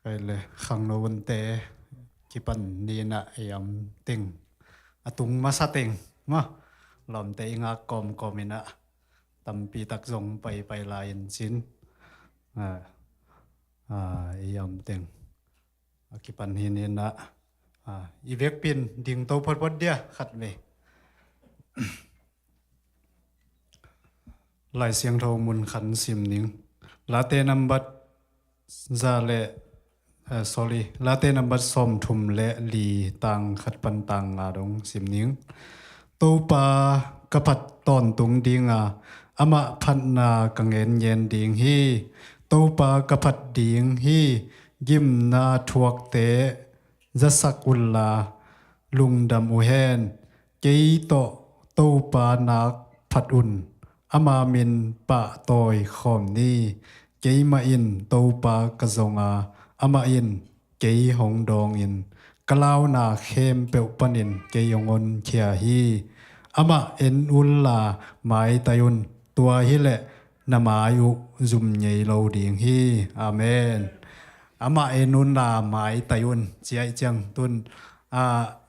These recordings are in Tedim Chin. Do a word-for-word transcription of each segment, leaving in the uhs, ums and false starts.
Pai le, khangno hunte kipan ni in ah, ei om teng, a tung masa teng maw, lawmte i ngak kawmkawm in ah, tampi tak zong paipai lai in cin. A, a, ei om teng a kipan hi ni in ah, a, i vekpi in dingto photphot dia khat vei. Lai Siangtho mun khat sim ning. Late nambat za le, eh, sorry, Late nambat sawmthum le li, tang khat pan tang nga dong sim ning. Topa ka phat tawntung ding a, amah phatna ka ngen ngen ding hi. Topa ka phat ding hi. Gimna thuakte zasak unla, lungdam uh hen. Kei tawh Topa nak phat un, ama min pahtawi khawm ni. Keimah in Topa ka zong a, amah in kei hong dawng in, ka launa khempeuh panin kei hong honkhia hi. Amah en unla maitai un, tua hileh na mai uh zum ngei lo ding hi. Amen. Amah en unla maitai un, ci ahih ciang tun, a,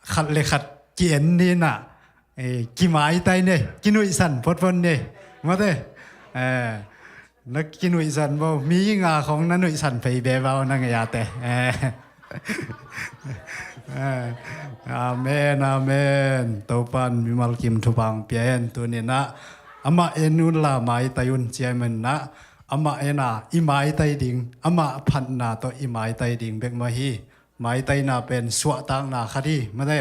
khat le khat ki-en ni in ah, eh, kimaitai ni, kinuihsan photphot ni. Mate, eh, na kinuihsan bo, mi nga khong na nuihsan phei be bau na ngei a te. Eh. Eh, amen, amen. Topan mimal kim thupha pia hen. Tuni in ah, amah en unla maitai un, ci ahih manin ah, amah en a i maitai ding, amah phatna tawh i maitai ding bek mah hi. Maitaina pen suahtakna khat hi, mate.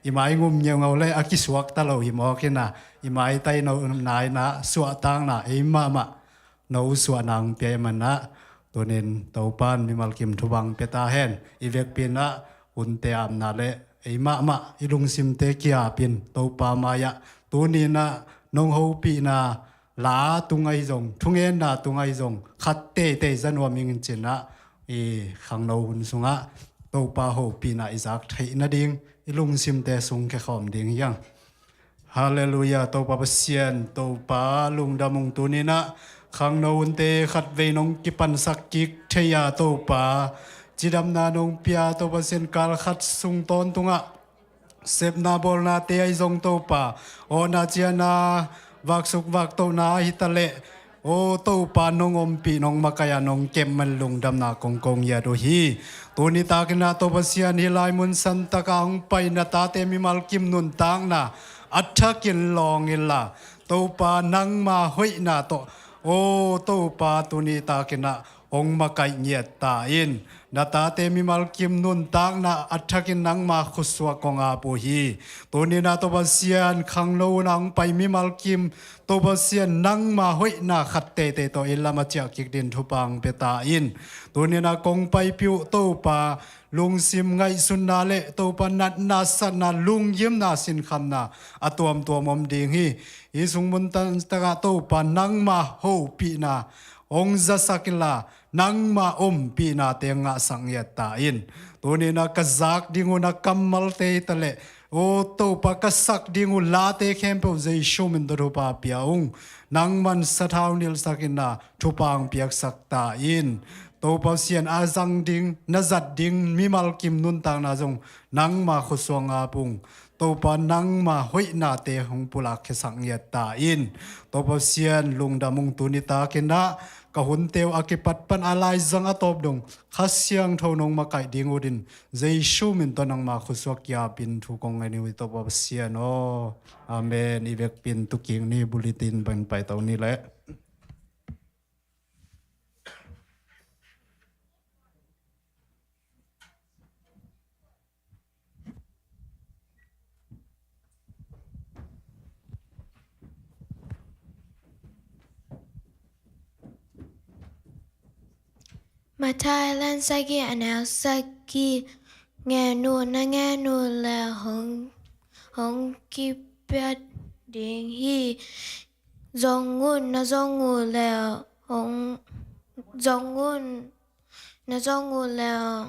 I mai ngum ngeungau le a kisuakta lo hi mawk in ah, i maitai no naina suahtakna ei mahmah no suah nang pia ahih manin ah, tunin Topan mimal kim thupha pia ta hen. I vekpi in ah hunte apna le ei mahmah i lungsimte ki-ap in Topa mai-ah, tuni in ah nong hopihna la tung ahi zong, thungetna tung ahi zong, khat teitei za nuam ing in cin ah, i khangno hun sungah Topa hopihna i zak theih nading i lungsimte sung kikhawm ding hi hang. Halleluiah, Topa Pasian, Topa lungdam ung. Tuni in ah khangno hunte khatvei nong kipansak kik thei a, Topa, cidamna nong pia, Topa Pasian, kal khat sung tawntungah sepna bawlnate ahi zong, Topa, awhna ciahna, vaksuk vaktohna ahi taleh, aw Topa, nong ompih, nong makaih a, nong kep man lungdamna kong ko ngiat uh hi. Tuni takin ah, Topa Pasian, hih lai mun santak ah hong pai na tate mimal kim nuntakna a thakin lawng inla, Topa, nangma hoihna tawh, aw Topa, tuni takin ah hong makaih ngiat ta in. Na tate mimal kim nuntakna a thakin nangma khuasuak kong ap uh hi. Tuni in ah, Topa Pasian, khangno hun ah hong pai mimal kim, Topa Pasian, nangma hoihna khat teitei tawh i lam a ciah kik dingin thupha hong pia ta in. Tuni in ah kong paipih uh, Topa, lungsim ngaihsutna le, Topa, natna satna, lunggimna, sinkhamna a tuamtuam om ding hi. Hih sung mun santak ah, Topa, nangma hopihna hong zasak inla, nangma ompihnate ngahsak ngiat ta in. Tuni in ah ka zak ding uh na kammalte hi taleh, aw Topa, ka sak ding uh late khempeuh Jesu min tawh thupha pia ung. Nangman sathau nilhsak in ah thupha hong piaksak ta in. Topa Pasian, a zang ding, na zat ding mimal kim nuntakna zong nangma khuasuak ngap ung. Topa, nangma hoihnate hong pulak khiasak ngiat ta in. Topa Pasian, lungdam ung. Tuni takin ah ka hunte uh a kipat pan a laizang a tawp dong Kha Siangtho nong makaih ding uh din, Jesu min tawh nangma khuasuak ki-ap in thu kong ngen uh hi, Topa Pasian aw. Amen. I vekpi in tu kik ni, bulletin bang paito ni leh. Mathai a lian sagih, a neu sagih. Ngen un, na ngen uh leh hong, hong kipia ding hi. Zong un, na zong uh leh hong, zong un, na zong uh leh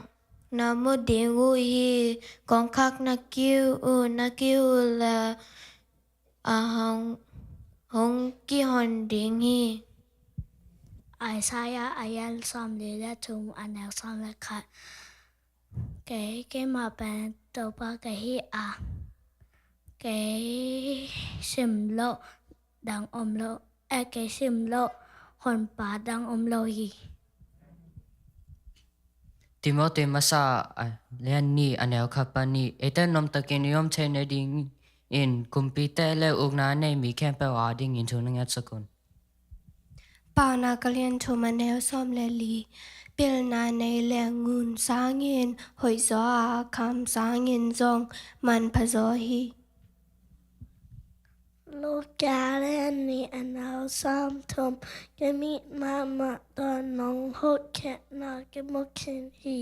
na mu ding uh hi. Kongkhak na kiu uh, na kiu uh leh a hong, hong kihon ding hi. Isaiah a lian sawmli le thum, a neu sawm le khat. Kei, keimah pen Topa ka hi a, kei simloh dang om lo, eh, kei simloh honpa dang om lo hi. Timoti masa a lian nih, a neu khat pan nih. Eite nuamtakin i om theih nadingin kumpite le ukna a nei mi khempeuh adingin thu na ngetsak un. Paunak a lian thum, a neu sawm le li. Pilna nei le ngun sangin hoih zaw a, kham sangin zong manpha zaw hi. Luka a lian nih, a neu sawm thum. Ka mit mahmah tawh nong hotkhiatna ka mu khin hi.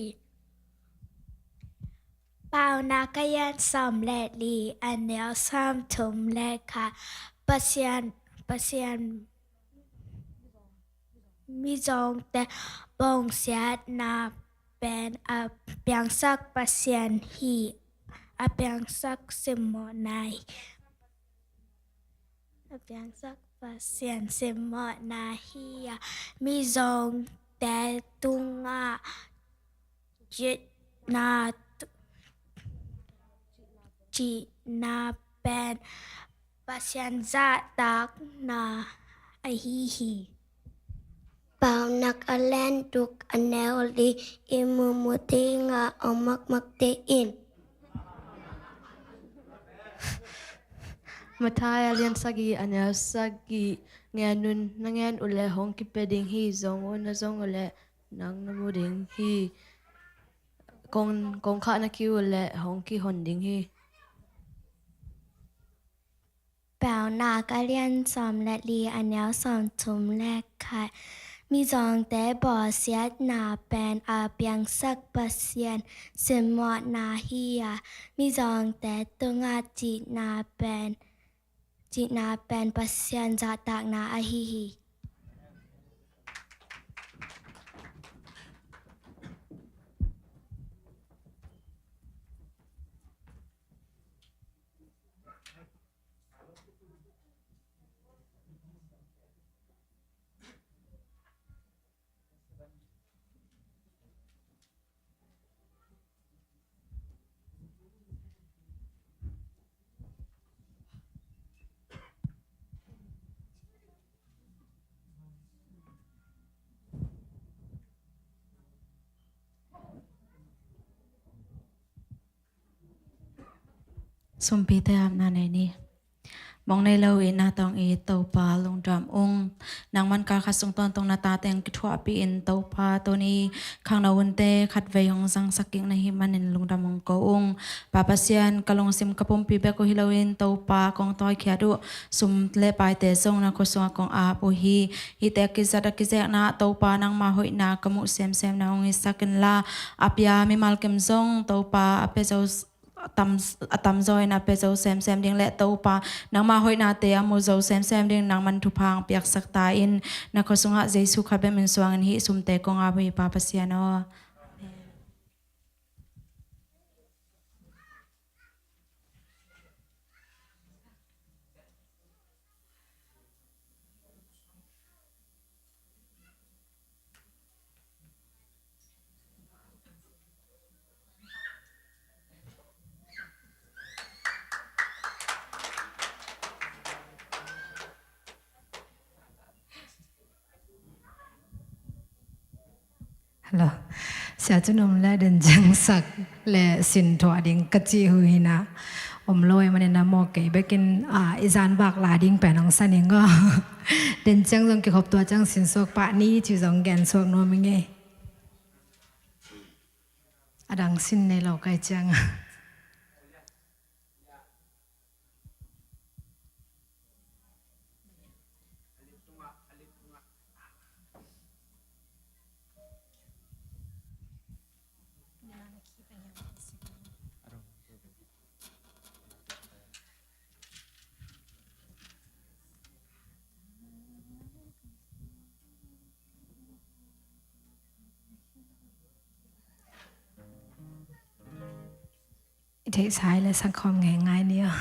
Paunak a lian sawm le li, a neu sawm thum le khat. Pasian, Pasian mizawngte bawlsiatna pen a piangsak Pasian hi, a piangsak simmawhna hi. A piangsak Pasian simmawhna hi a, mizawngte tungah cihna, cihna pen Pasian zahtakna ahi hi. Paunak a lian guk, a neu li. I mumu dingah om makmak dih in. Matthai a lian sagih, a neu sagih. Ngen un, na ngen uhleh hong kipia ding hi. Zong un, na zong uhleh nang na mu ding hi. Kong, kong khah na ki uhleh hong kihon ding hi. Paunak a lian sawm le li, a neu sawm thum le khat. Mizawngte bawlsiatna pen a piangsak Pasian simmawhna hi a, mizawngte tungah cihna pen, cihna pen Pasian zahtakna ahi hi. Sumpite apna nei ni. Mong nei lo itna tawh i Topa lungdam ung. Nangman kal khat sung tawntung na tate hong kithuahpih in Topa, tuni khangno hunte khatvei hong zangsak kik na hih manin lungdam hong ko ung. Pa Pasian, ka lungsim ka pumpi bek uh hi loin Topa kong tawikhiat uh sum le paite zong na khua sungah kong ap uh hi. Hihte a kizat a kizekna Topa nangma hoihna ka muh semsem na hong hisak inla, a pia mimal kim zong Topa a pia zo a tam, a tamzaw in a pia zo semsem ding le Topa nangma hoihnate a mu zo semsem ding nangman thupha hong piaksak ta in. Na khua sungah Jesu khat bek min suangin hih sumte kong ap uh hi, Pa Pasian aw. Amen. Hello. Sia cun om le den ciangsak le sin tuah ding ka cih hu hi na. Om lo i manin a maw kei bekin, ah, i zan bak la ding pen hong sa ning aw. Den ciang zong kikhop tuah ciang sin suak pah ni ci zong gen suak nuam i ngei. A dang sin nei lo kai ciang. I theihsa i le sak khawm ngeingai ni aw.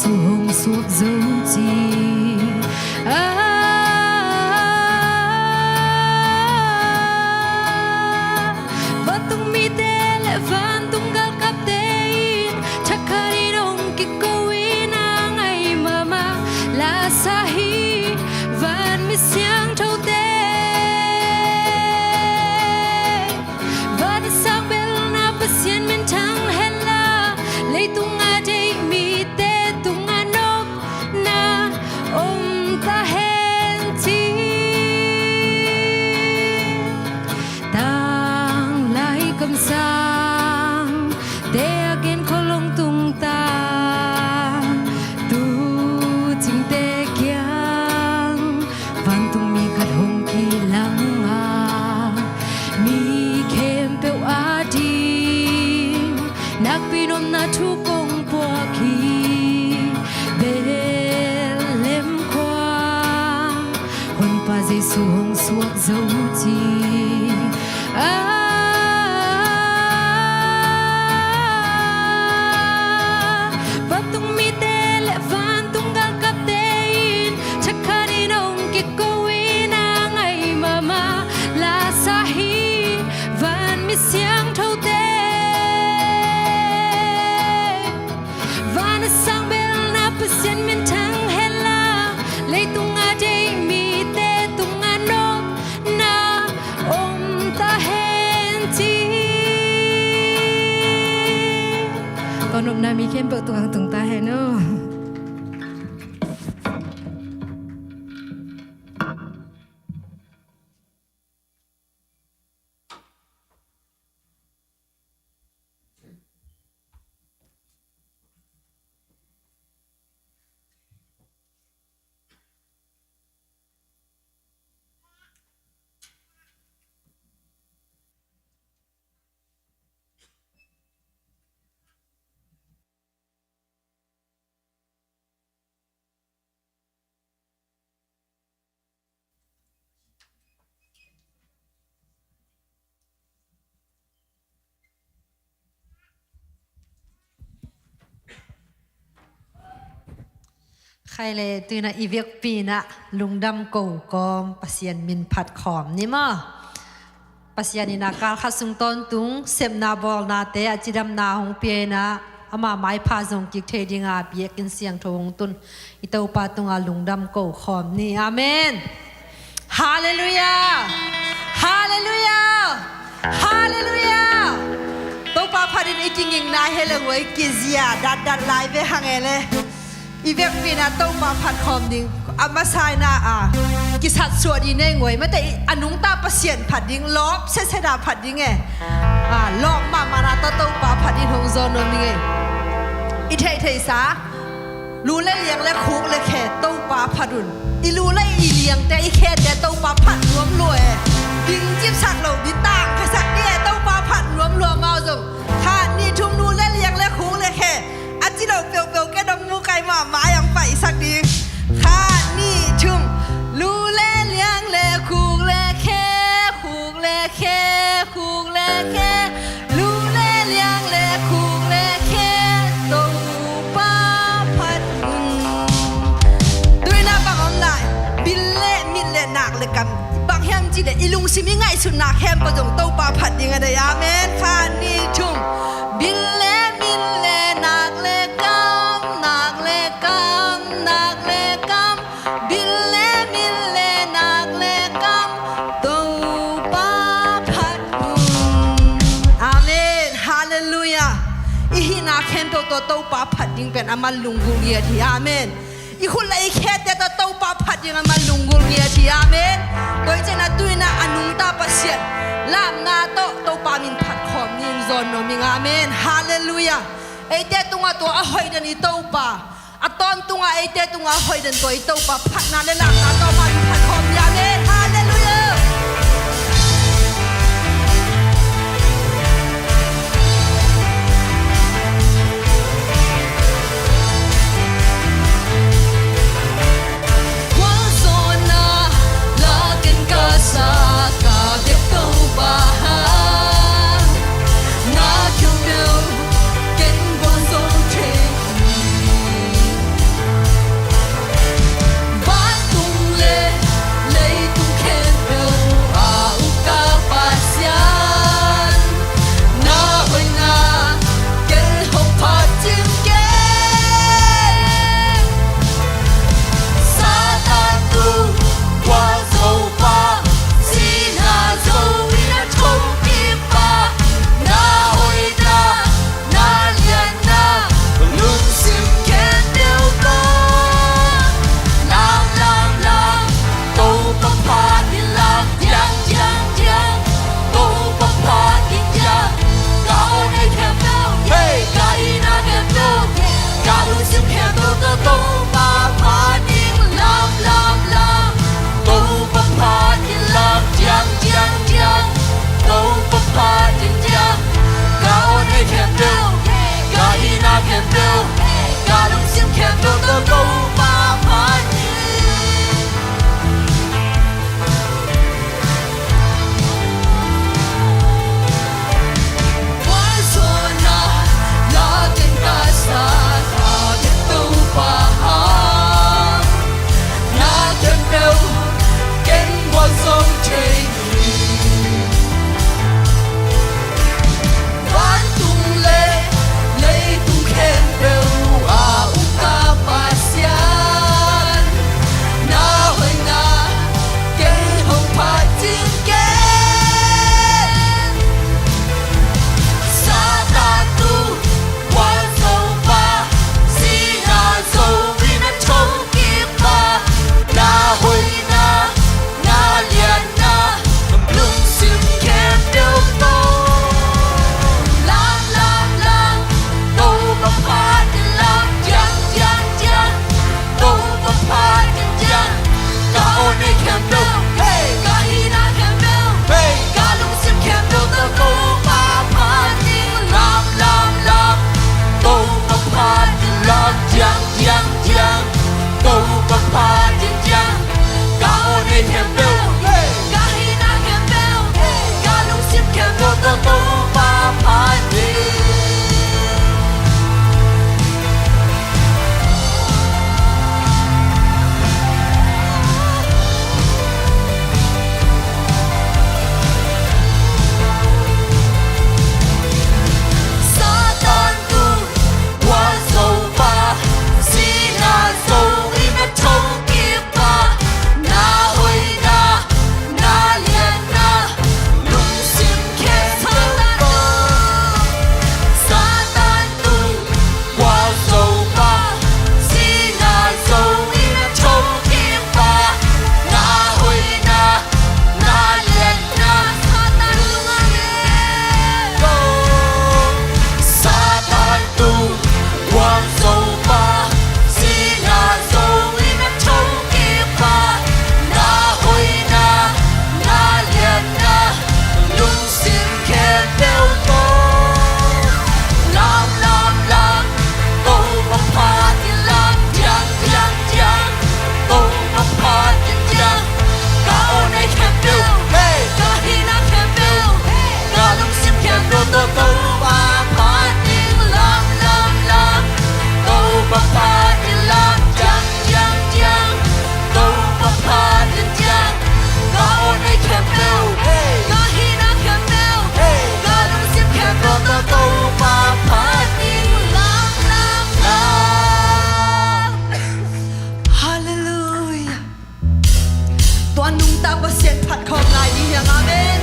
hong suak zo ci. Ah, vantung mite le vantung galkapte in thakhat in hong kiko in a ngai mahmah lasa hi van mi siangthote. Van a sang belna Pasian minthang henla, leitung a deih mite tungah nopna om ta hen ci. Tanglai kamsang te a gen khol hong tung ta, tu cingte kiang vantung mi khat hong kilang a, mi khempeuh ading nakpi nopna thu kong puak hi. Bethlehem khua Honpa Jesu hong suak zo ci. Ah, vantung mite le vantung galkapte in thakhat in hong kiko in a ngai mahmah lasa hi van mi siangthote. Van a sang belna Pasian minthang henla, leitung a deih mite tungah nopna om ta hen ci. Tua nopna mi khempeuh tungah tung ta hen aw. Khai le, tu-in ah i vekpi-in ah lungdam ko kawm Pasian min phat khawm ni maw. Pasian in ah kal khat sung tawntung sepna bawlnate a cidamna hong pia-in ah, ama maipha zong kik thei dinga biakinn siangtho hong tun i Topa tungah lungdam ko khawm ni. Amen. Halleluiah. Halleluiah. Halleluiah. Topa phatin i kingingna hi leng ua, i kizia datdat lai ve hang e le. I vekpi-in ah Topa phat khawm ding a masa-in ah, a kisatsuah ding nei ngoi mate, a nungta Pasian phat ding, lawp setseta phat ding e. A lawp mahmahna tawh Topa phat in hong zawn nuam ing e. I theihtheihsa lu le liang le khuk le khe Topa phat un. I lu le i liangte, i khete Topa phat nuam lua e. Ding cipsak lo, ding tang khesak ding e, Topa phat nuam lua mau zong. Khat, nih, thum, lu le liang le khuk le khe a ci lo peuhpeuh ke dong mu kai mahmah, a yang paisak ding. Khat, nih, thum. Lu le liang le khuk le khe, khuk le khe, khuk le khe. Lu le liang le khuk le khe, Topa phat un. Tu-in ah bang om lai? Bil le mit le nak le kam. Bang hiam cih leh i lungsim i ngaihsutna khempeuh zong Topa phat ding a deih. Amen. Khat, nih, thum. Bil le mit le nak le kam, nak le kam, nak le kam. Bil le mit le nak le kam, Topa phat un. Amen. Halleluiah. I hihna khempeuh tawh Topa phat ding pen amah lunggulh ngiat hi. Amen. I khut le i khete tawh Topa phat ding amah lunggulh ngiat hi. Amen. Tua hi ciangin ah tu-in ah a nungta Pasian lapna tawh Topa min phat khawm ni, hong zawn nuam ing. Amen. Halleluiah. Eite tungah tua a hoih den i Topa, a tawntungah eite tungah a hoih den tua i Topa phatna le lapna tawh amah min phat khawm ni. Amen. Halleluiah. Khualzawhna la ken ka sa, ka biak Topa hang, na khempeuh ken guan zo thei hi. Vantung le leitung khempeuh a umta Pasian, na hoihna kei hong phat ding ken. Satan tu, Khuazo pa, sihna Zo in a thokik pa, na hoihna, na liatna, lungsim khempeuh tawh lam, lam, lam, Topa phat in lam, diang, diang, diang, Topa phat in diang. Ka aw nei khempeuh, hey, ka hihna khempeuh, hey, ka lungsim khempeuh tawh Topa phat in lam, lam, lam, Topa phat in lam, diang, diang, diang, Topa phat in diang. Ka aw nei khempeuh, hey, ka hihna khempeuh, hey, ka lungsim khempeuh tawh Topa phat in. Satan tu, Khuazo pa, sihna Zo in a thokik pa, na hoihna, na liatna, lungsim khempeuh tawh Satan tu, Khuazo pa, sihna Zo in a thokik pa, na hoihna, na liatna, Satan lungah le, Satan tu, Khuazo pa, sihna Zo in a thokik pa, na hoihna, na liatna, lungsim khempeuh tawh lam, lam, lam, Topa phat in lam, diang, diang, diang, Topa phat in diang. Ka aw nei khempeuh, hey, ka hihna khempeuh, hey, ka lungsim khempeuh tawh Topa phat in lam, lam, lam, Topa phat in lam, diang, diang, diang, Topa phat in diang. Ka aw nei khempeuh, hey, ka hihna khempeuh, hey, ka lungsim khempeuh tawh Topa phat in lam, lam, lam. Halleluiah. Tua nungta Pasian phat khawm lai ding hi hang. Amen.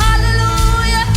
Halleluiah.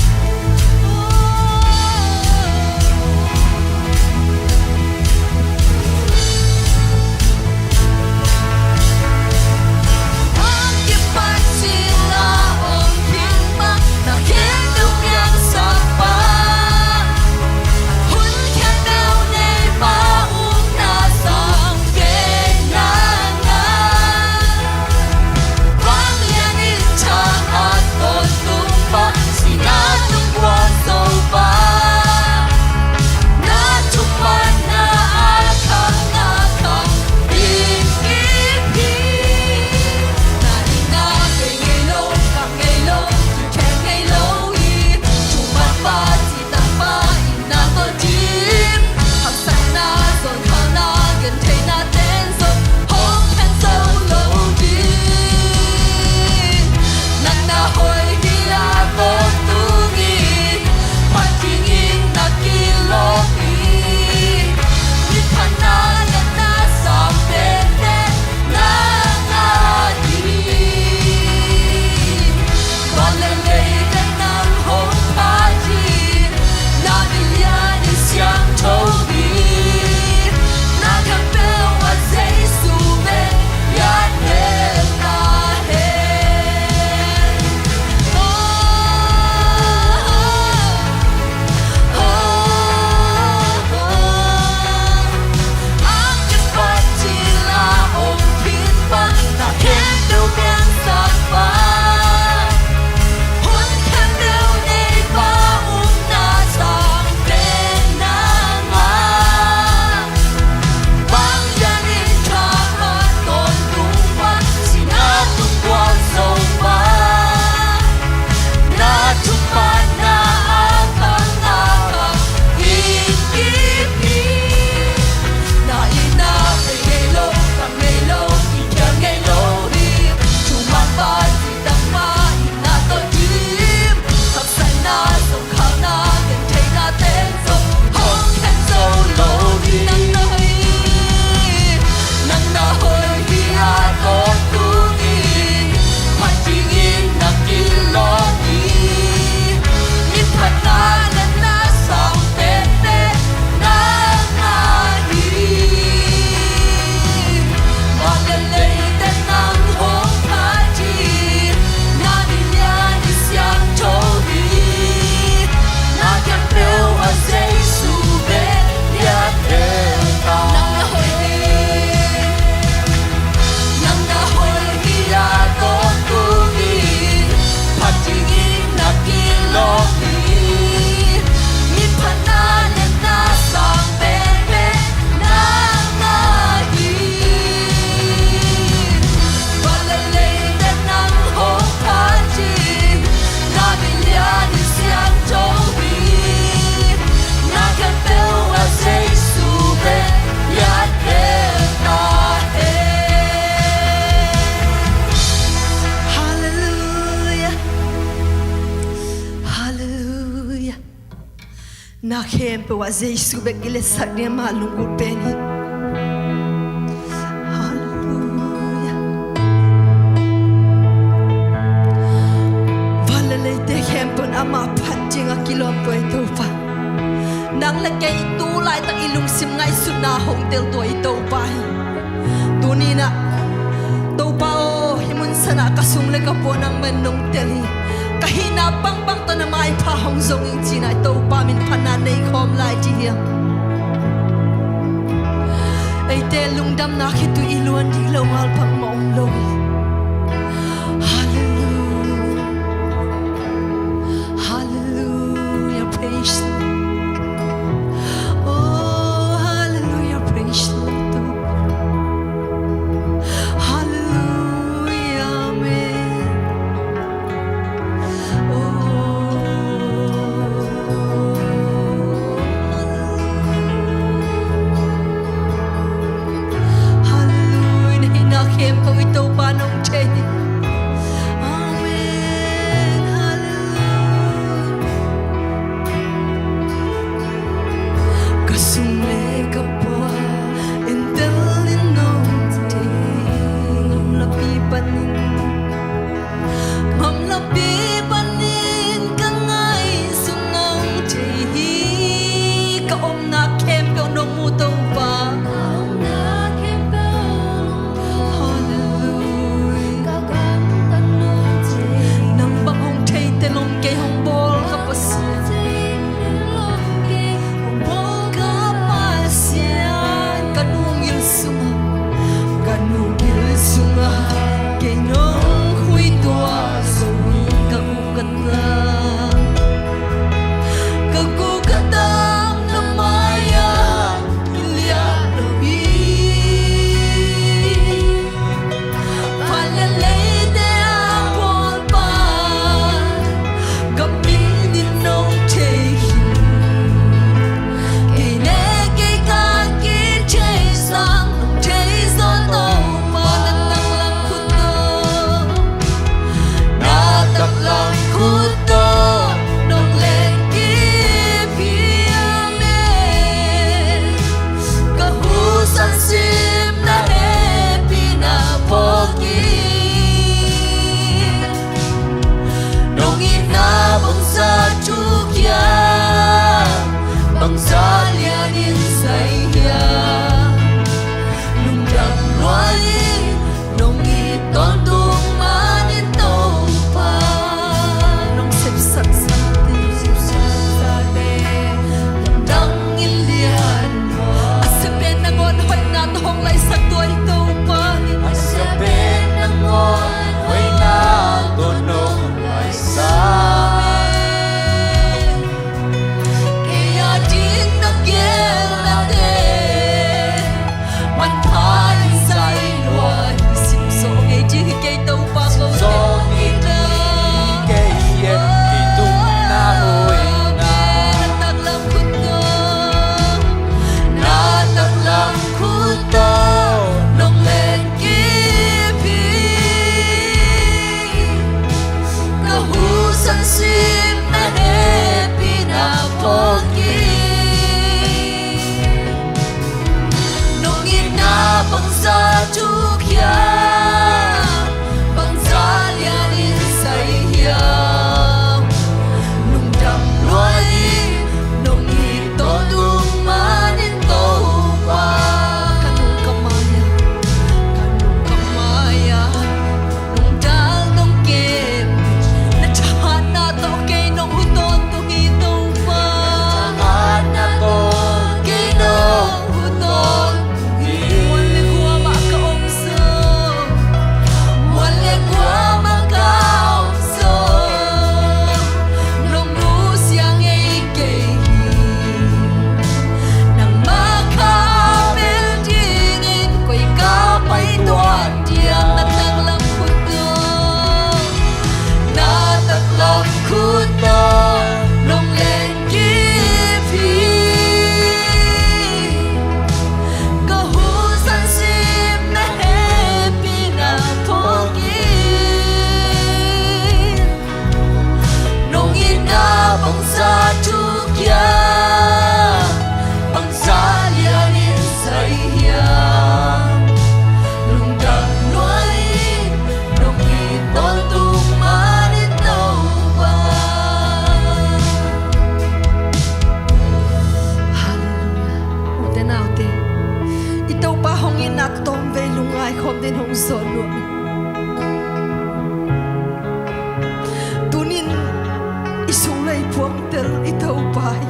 Na khempeuh ah Jesu bek i letsak ding, ama lunggulh pen hi. Halleluia. Van le leite khempeuh in ama phat ding a kilawm tua i Topa. Nang le kei tu laitak i lungsim ngaihsutna hong tel tua i Topa hi. Tuni-in ah, Topa aw, hih mun sanah ka sung le ka pua nangmah in nong tel hi. Ka hihna bangbang tawh na maipha hong zong ing ci-in ah Topa min phatna nei khawm lai ci hi. Eite lungdamna khit uh i luan ding lo ngal bangmah om lo hi. Halleluia. Hallelujah, praise the Lord. Oh, hallelujah, praise the Lord. Hallelujah, amen. Oh, hallelujah. Na hihna khempeuh i Topa na Ei phuang tel i Topa hi.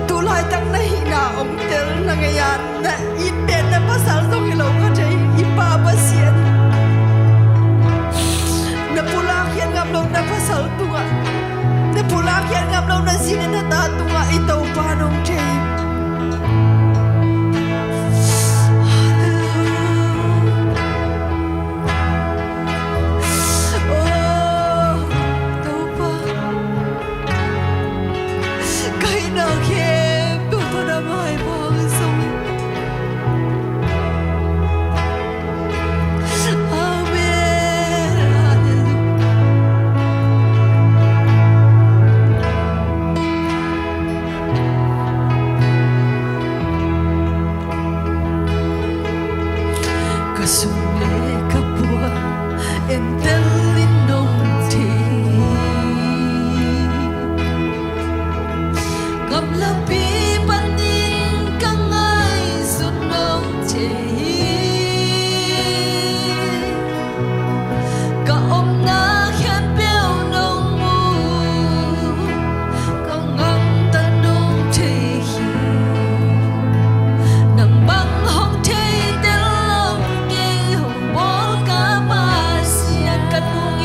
Tulaitak na hihna hong tel na ngei a, na itpen na pasal zong hi lo ka thei, i Pa Pasian. Na pulak khiat ngam lo na pasal tungah, na pulak khiat ngam lo na zi le na ta tungah i Topa nong thei. Hallelujah. Oh, Topa. Ka hihna khempeuh tawh na maipha hong zong. Amen. Hallelujah. Ka sum le ka puan entel in nong thei hi. Gamlapi panin ka ngaihsut nong thei hi. Ka omna khempeuh nong mu, ka ngamta nong thei hi. Nang bang hong thei tel lo, kei hong bawl ka Pasian, ka nung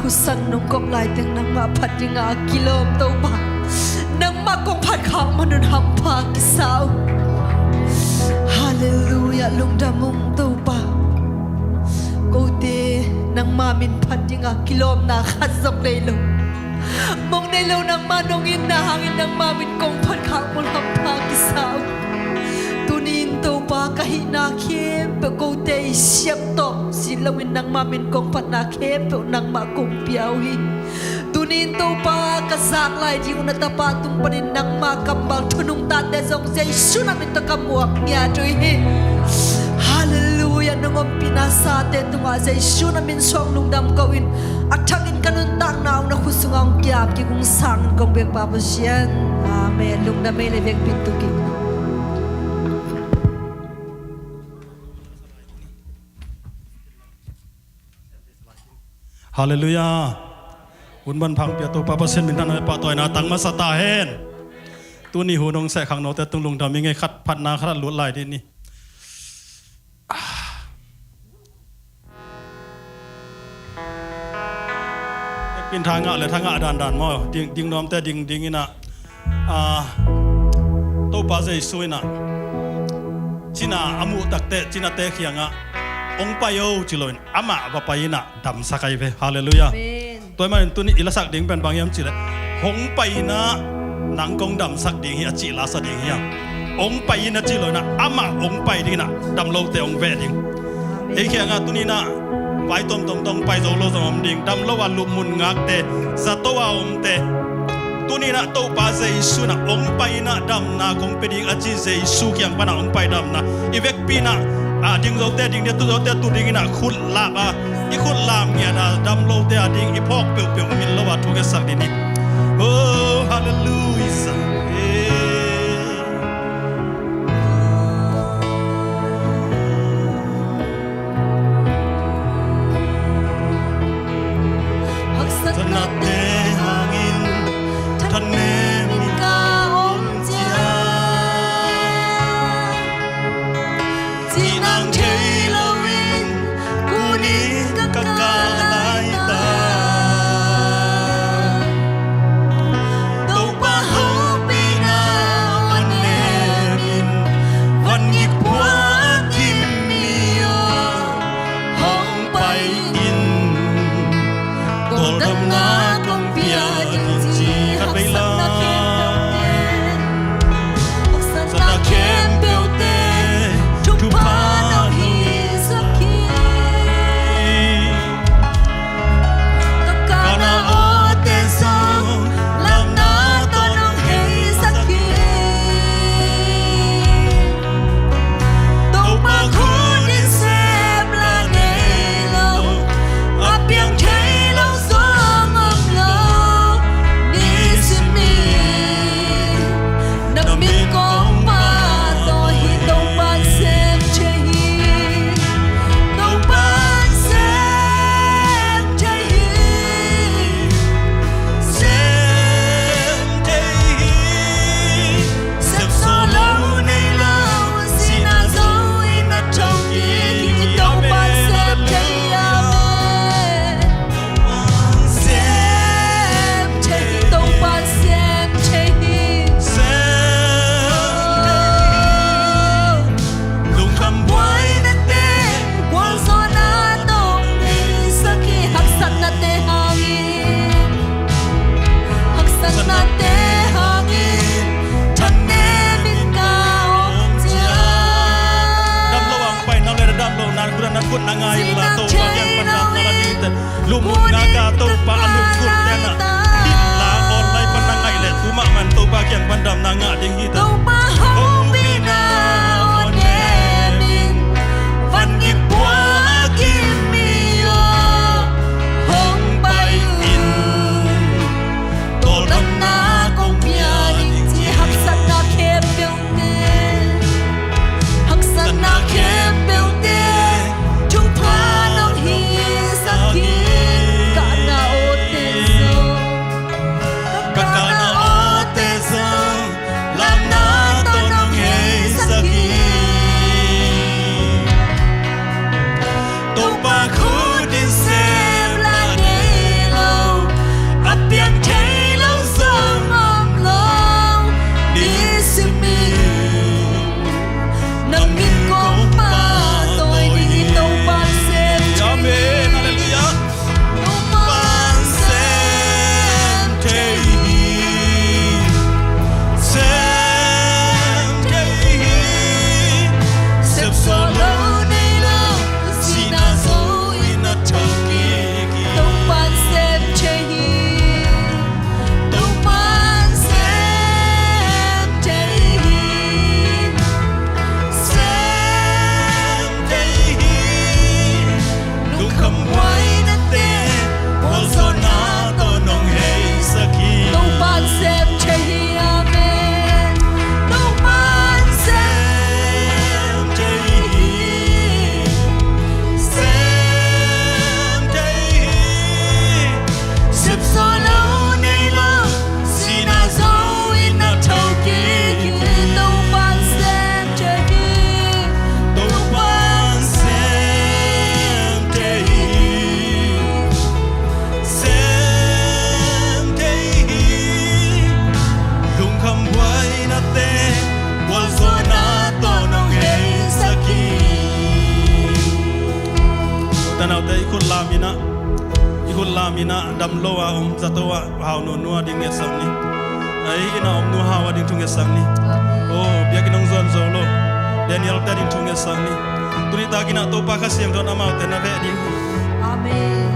Sang nong kop lai teng nangmah phat dinga kilawm Topa, nangmah kong phat khak man un hampha kisa uh. Halleluiah, lungdam ung Topa. Kote nangmah min phat dinga kilawmna khat zong nei lo, mong nei lo, nangmah nong itna hangin nangmah min kong phat khak man un hampha kisa uh. Tuni-in Topa, ka hihna khempeuh kote i siam tawh si loin nangmah min kong phatna khempeuh nangmah kong pia uh hi. Tuni-in Topa, ka zak lai ding uh na tapa tung panin nangmah kammal thu nungtate zong Jesu na min tawh ka muak ngiat uh hi. Halleluiah, nong ompihna sate tungah Jesu na min suang lungdam ko-in a thakin ka nuntakna uh na khut sungah hong kiap kik ung, sangin kong biak Pa Pasian. Amen. Lungdam ei le, vekpi tu kik. Halleluiah. Hun manpha hong pia Topa Pasian min thang, pahtawina tang masa ta hen. Tuni hun hong seh khangnote tung lungdam ing ei, khat phatna khat a lut lai dih ni. Ah. Pin tha ngah le tha ngah dandan maw, ding, ding nuamte ding, ding in ah, ah, Topa Jesu in ah cina a muh takteh cinate kiangah hong pai o ci loin amah va pai in ah damsak ahi ve. Halleluiah. Amen. Tua ahih manin tuni i lasak ding pen bang hiam cih leh, hong pai in ah nang kong damsak ding hi a cih la sa ding hiam? Hong pai in a cih loin ah amah hong pai ding in ah dam lote hong veh ding. Amen. Ei kiangah tuni in ah vai tuamtuam tawh hong pai zo lo zong om ding, dam lo a lupmun ngakte, zato a omte. Tuni in ah Topa Jesu in ah hong pai in ah damna kong pia ding a ci Jesu kiang pan ah hong pai damna. I vekpi in ah, a, ding zote ding ding, tu zote tu ding in ah khut lap a, i khut lap ngiat a, dam lote a ding i phawk peuhpeuh min lo a thungetsak ding hi. Oh, halleluiah. Haksatnate hangin thanem in ka om ciang, cihnang thei loin kunin ka kah lai ta. Topa hopihna hong nemin van ngip puak kim mi aw, hong pai in. Tawldamna kong pia ding ci. Khat vei la. Haksatna khempeuhte thupha nong hisak hi. Ka kah na awte zong lamna tawh nong heisak hi. Topa khut in sem la nei lo, a piang thei lo zong om lo. Nisim in na min kong pahtawi hi. Topa in sem thei hi. Topa in sem thei hi. Sem thei hi. Sem sawh lo nei lo, sihna zo in a thokik hi. Topa in sem thei hi. Amen. Sem thei hi. Topa in sem thei hi. Sem thei hi. Lungkham buaina teng gualzawhna tawh neisak hi. Haksatnate hangin, haksatnate hangin thanem in ka om ciang. Dam lo a hong pai na le, dam lo na khut a na khut na ngai in la, Topa kiang pan damna la ding te. Lupmun ngak a Topa a lupmun te na, hih la online pan na ngaih leh tu mahmah in Topa kiang pan damna ngah ding hi ta. Topa hopihna hong nemin van ngip puak kim mi aw, hong pai in. Tawldamna kong pia ding ci. Haksatna khempeuh, haksatna khempeuhte thupha nong hisak hi. Ka kahna awte zong, ka kahna awte zong lamna tawh nong heisak hi. Tanaute i khut lam in ah, i khut lam in ah dam lo a om zato ah hau nunu a ding ngetsak ni. Ei, inn a om nu hau a ding thu ngetsak ni. Amen. Oh, biakinn hong zuan zo lo Daniel te ding thu ngetsak ni. Tuni takin ah Topa Kha Siangtho in amaute na veh ding. Amen.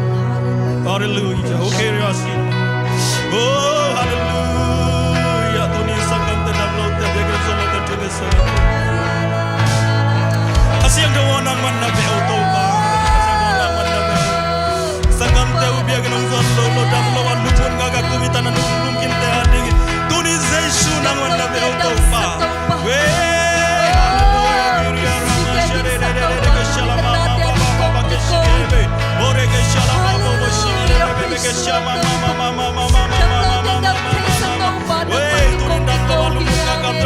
Hallelujah. Hallelujah. Who carry your sin? Oh, hallelujah. Tuni sanggamte, dam lote, biakinn hong zuan lote thu ngetsak ni. Kha Siangtho aw, nangman na veh o Topa. Kha Siangtho aw, nangman na veh o. Sanggamte uh biakinn hong zuan zo lo, dam lo a lupun ngak a kum i tan a nunung kinte a ding in, tuni Jesu nangman na veh o Topa. Weh. Hallelujah. Weh, tuni dam lo a lupun ngak a kum i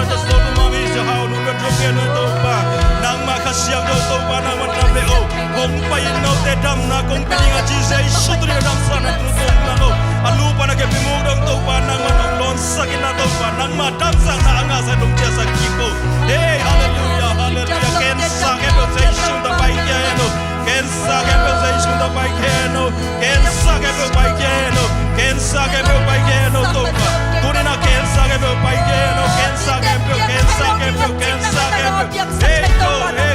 tan a nunung kinte a ding in, Topa, nangmah Kha Siangtho Topa, nangmah na veh o. Hong pai in note damna kong pia ding a ci Jesu, tuni a damsakna tungtung na lo. A lu pan a kepimuk dong Topa, nangmah hong lawnsak in na Topa, nangmah damsakna a ngahsak dong ciasak kik o. Hey, hallelujah, hallelujah. Cancer khempeuh Jesu ta paikhia hen o. Cancer khempeuh Jesu ta paikhia hen o. Cancer khempeuh paikhia hen o. Cancer khempeuh paikhia hen o Topa. Tuni in ah cancer khempeuh paikhia hen o. Cancer khempeuh, cancer khempeuh, cancer khempeuh. Hey,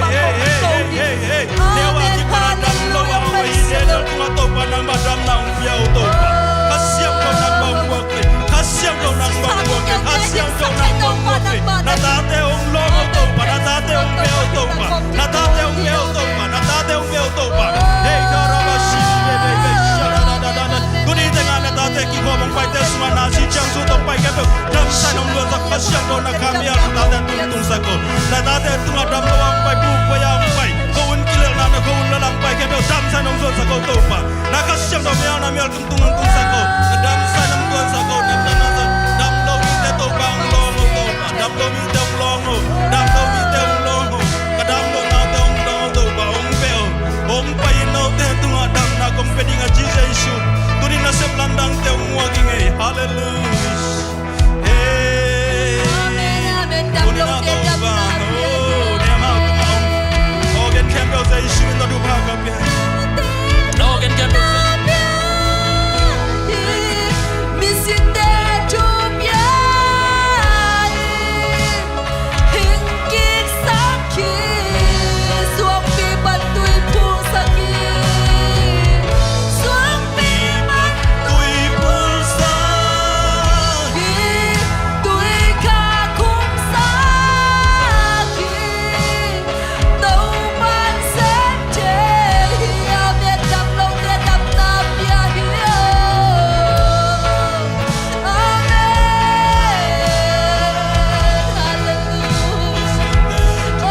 hey, hey. Neu a kipan a dam lo a om ahih leh, Topa, nangmah damna hong pia o Topa. Kha Siangtho nangmah hong muak in. Kha Siangtho nangmah hong muak in. Kha Siangtho nangmah hong muak in. Na tate hong lawng o Topa. Na tate hong veh o Topa. Na tate hong veh o Topa. Na tate hong veh o Topa. Hey, karabasi, hey, hey, hey, shadadadada. Tuni tengah na tate kikhawm hong paite sungah nazi ciangsu tawh pai khempeuh damsakna hong luansak, Kha Siangtho na kha mial na tate tungah tungsak o. Na tate tungah dam lo a hong pai, buk pai a hong pai, ko un kilelhna na ko un lalang pai khempeuh damsakna hong luansak o Topa. Na Kha Siangtho mial na mial tungtung hong tungsak o. Na damsakna hong luansak o. Na damna sa dam lo mite Topa hong lawng o Topa. Dam lo mite hong lawng o. Dam lo mite hong lawng o. Ka dam lo nate hong lawng o Topa, hong veh o. Hong pai in note tungah damna kong pia ding a ci Jesu. Tuni nasep lamdangte hong muak ing ei. Hallelujah. Hey. Amen, amen. Dam lo te damna. Tuni na Topa, oh, ne amau tungah om organ khempeuh Jesu min tawh thupha ka pia. Organ khempeuh Jesu. Misite thupha. Hing kiksak hi, suangpi pan tui phulsak hi. Suangpi pan tui phulsak hi, tui kha khumsak hi. Topa'n sem thei hi. Amen. Dam lote damna pia hi. Amen. Hallelujah. Oh,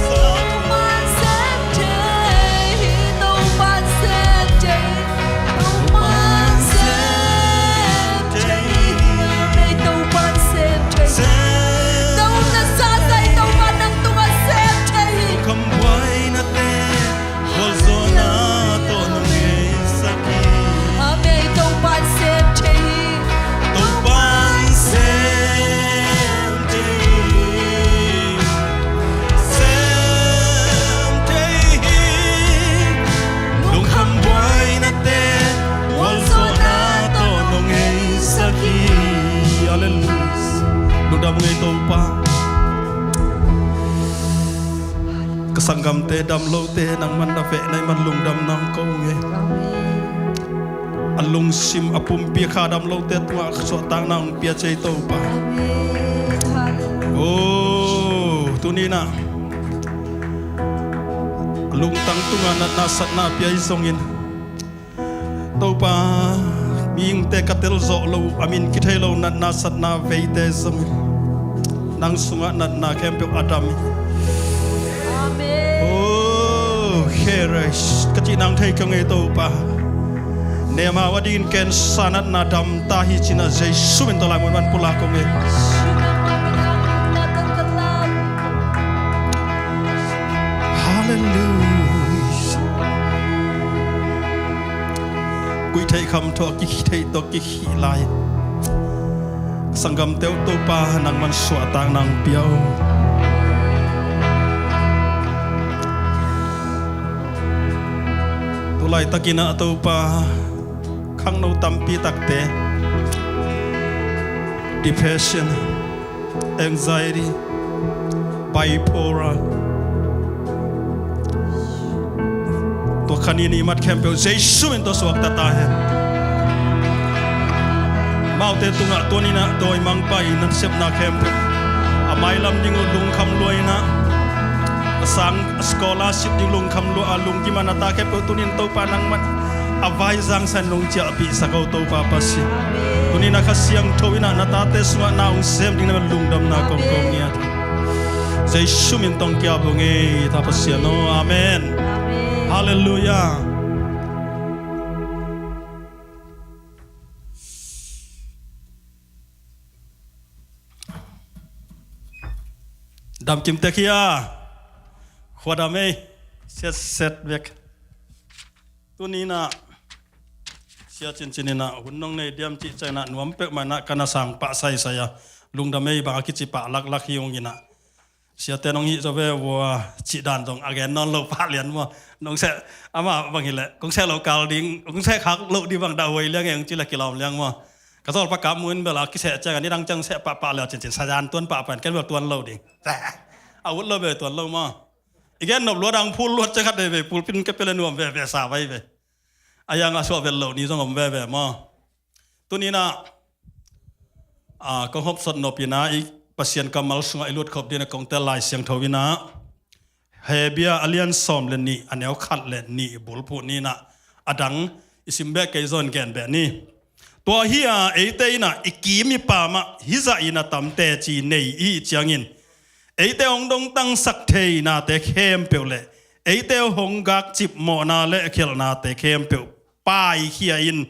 Topa'n sem thei hi. Topa'n sem thei hi. Topa'n sem thei hi. Amen. Topa'n sem thei hi. Na umna sa sa hi Topa nang tungah sem thei hi. Lungkham buainate, gualzawhna tawh nong neisak hi. Amen. Topa'n sem thei hi. Topa'n sem thei hi. Sem thei hi. Lungkham buainate, gualzawhna tawh nong neisak hi. Hallelujah. Lungdam ung ei Topa. Ka sanggamte dam lote nangman na veh na hih man lungdamna hong ko ung ei. Amen. A lungsim a pumpi a kha dam lote tungah suahtakna hong pia ci ei Topa. Amen. Hallelujah. Oh, tuni in ah a lungtang tungah natna satna a pia hi zongin, Topa, mihingte ka tel zawh loh, a min kithei lo natna satna veite zongin nang sungah natna khempeuh a dam hi. Amen. Oh, kheres ka cih nang thei kong ei Topa. Nehemiah a dingin cancer natna dam ta hi ci-in ah Jesu min tawh laimun van pulak kong ei. Hallelujah. Kuih theih kham tawh, kikhih theih tawh kikhih lai sanggamte uh Topa nangman suahtakna hong pia o. Laitakin ah Topa, khangno tampi takte, depression, anxiety, bipolar, tua khan i mat khempeuh Jesu min tawh suakta ta hen. Amaute tungah tuninah dawimangpa i nasepna khempeuh, a mailam ding uh lungkham lua inah, a sang scholarship ding lungkham lua, a lungkim a na ta khempeuh tunin Topa nangman a vaizang san nong ciahpihsak o Topa Pasian. Tunin a Kha Siangtho inah na tate sungah na hong sem ding na lungdamna kongkong ngiat. Jesu min tawh kiap ung ei, ta Pasian aw. Amen. Halleluiah. Damkim tek hia? Khua dam ei. Setset bek. Tuninah Sia Cincin inah hun nong nei diam cih cianginah nuam peuhmah inah ka na sang pah saisai a, lungdam ei bang a kici pah laklak hi ung inah. Siate nong hih zaw ve vua cih dan zong a gen nawn lo pah lian maw? Nong seh, amah bang hileh kong seh loh kal ding, kong seh khak loh ding bang dah huai liang e, hong ci le kilawm liang maw? Ka zawl pakap mu in bel a kiseh ciang a nidang ciang seh pahpah le a cincin sayan tuan pahpah in ken bel tuan lo ding. A ut lo ve tuan lo maw? I gen nop luat ang phul luat ciang khat veve pulpit in ka pia le nuam veve sa vai ve. A yang a suah vet loh ni zong om veve maw? Tuninah, a, kong hopsot nop inah i Pasian kammal sungah i lut khop dingin a kong tel Lai Siangtho inah Hebru a lian sawm le nih, a neu khat le nih bulphuh ni inah, a dang i sim beh kei zaw in gen beh ni. Tua hi a, eite inah i kim i pam ah hih zah in a tam teci nei i hih ciangin, eite hong dongtangsak thei nate khempeuh le eite hong gakcip mawhna le khelhnate khempeuh paikhia in,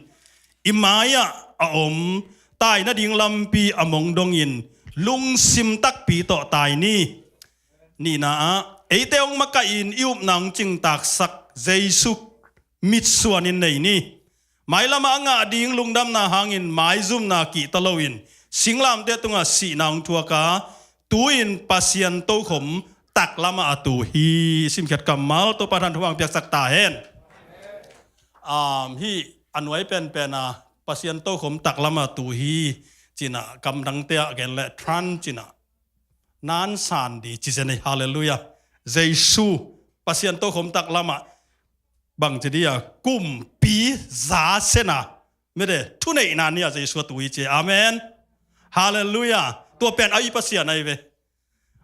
i mai-ah a om tai nading lampi a mong dongin lungsim takpi tawh tai ni. Nihna ah, eite hong makaih in i upna hong cingtaksak Jesu mitsuanin nei ni. Mailamah a ngah ding lungdamna hangin maizumna kihta loin singlamteh tungah sihna hong thuak a, tu-in Pasian tokhom taklamah a tu hi. Simkhiat kammal Topa in thupha hong piaksak ta hen. Um, hih a nuai penpen a Pasian tokhom taklamah a tu hi. Cinah kamdangte ah gen leh Trump cinah nan san di ci zen ei. Halleluiah. Jesu Pasian tokhom taklamah bang ci dia, kumpi za sena, mede thuneihna ni a Jesu a tu hi ci. Amen. Halleluiah. Tua pen a i Pasian ahi ve.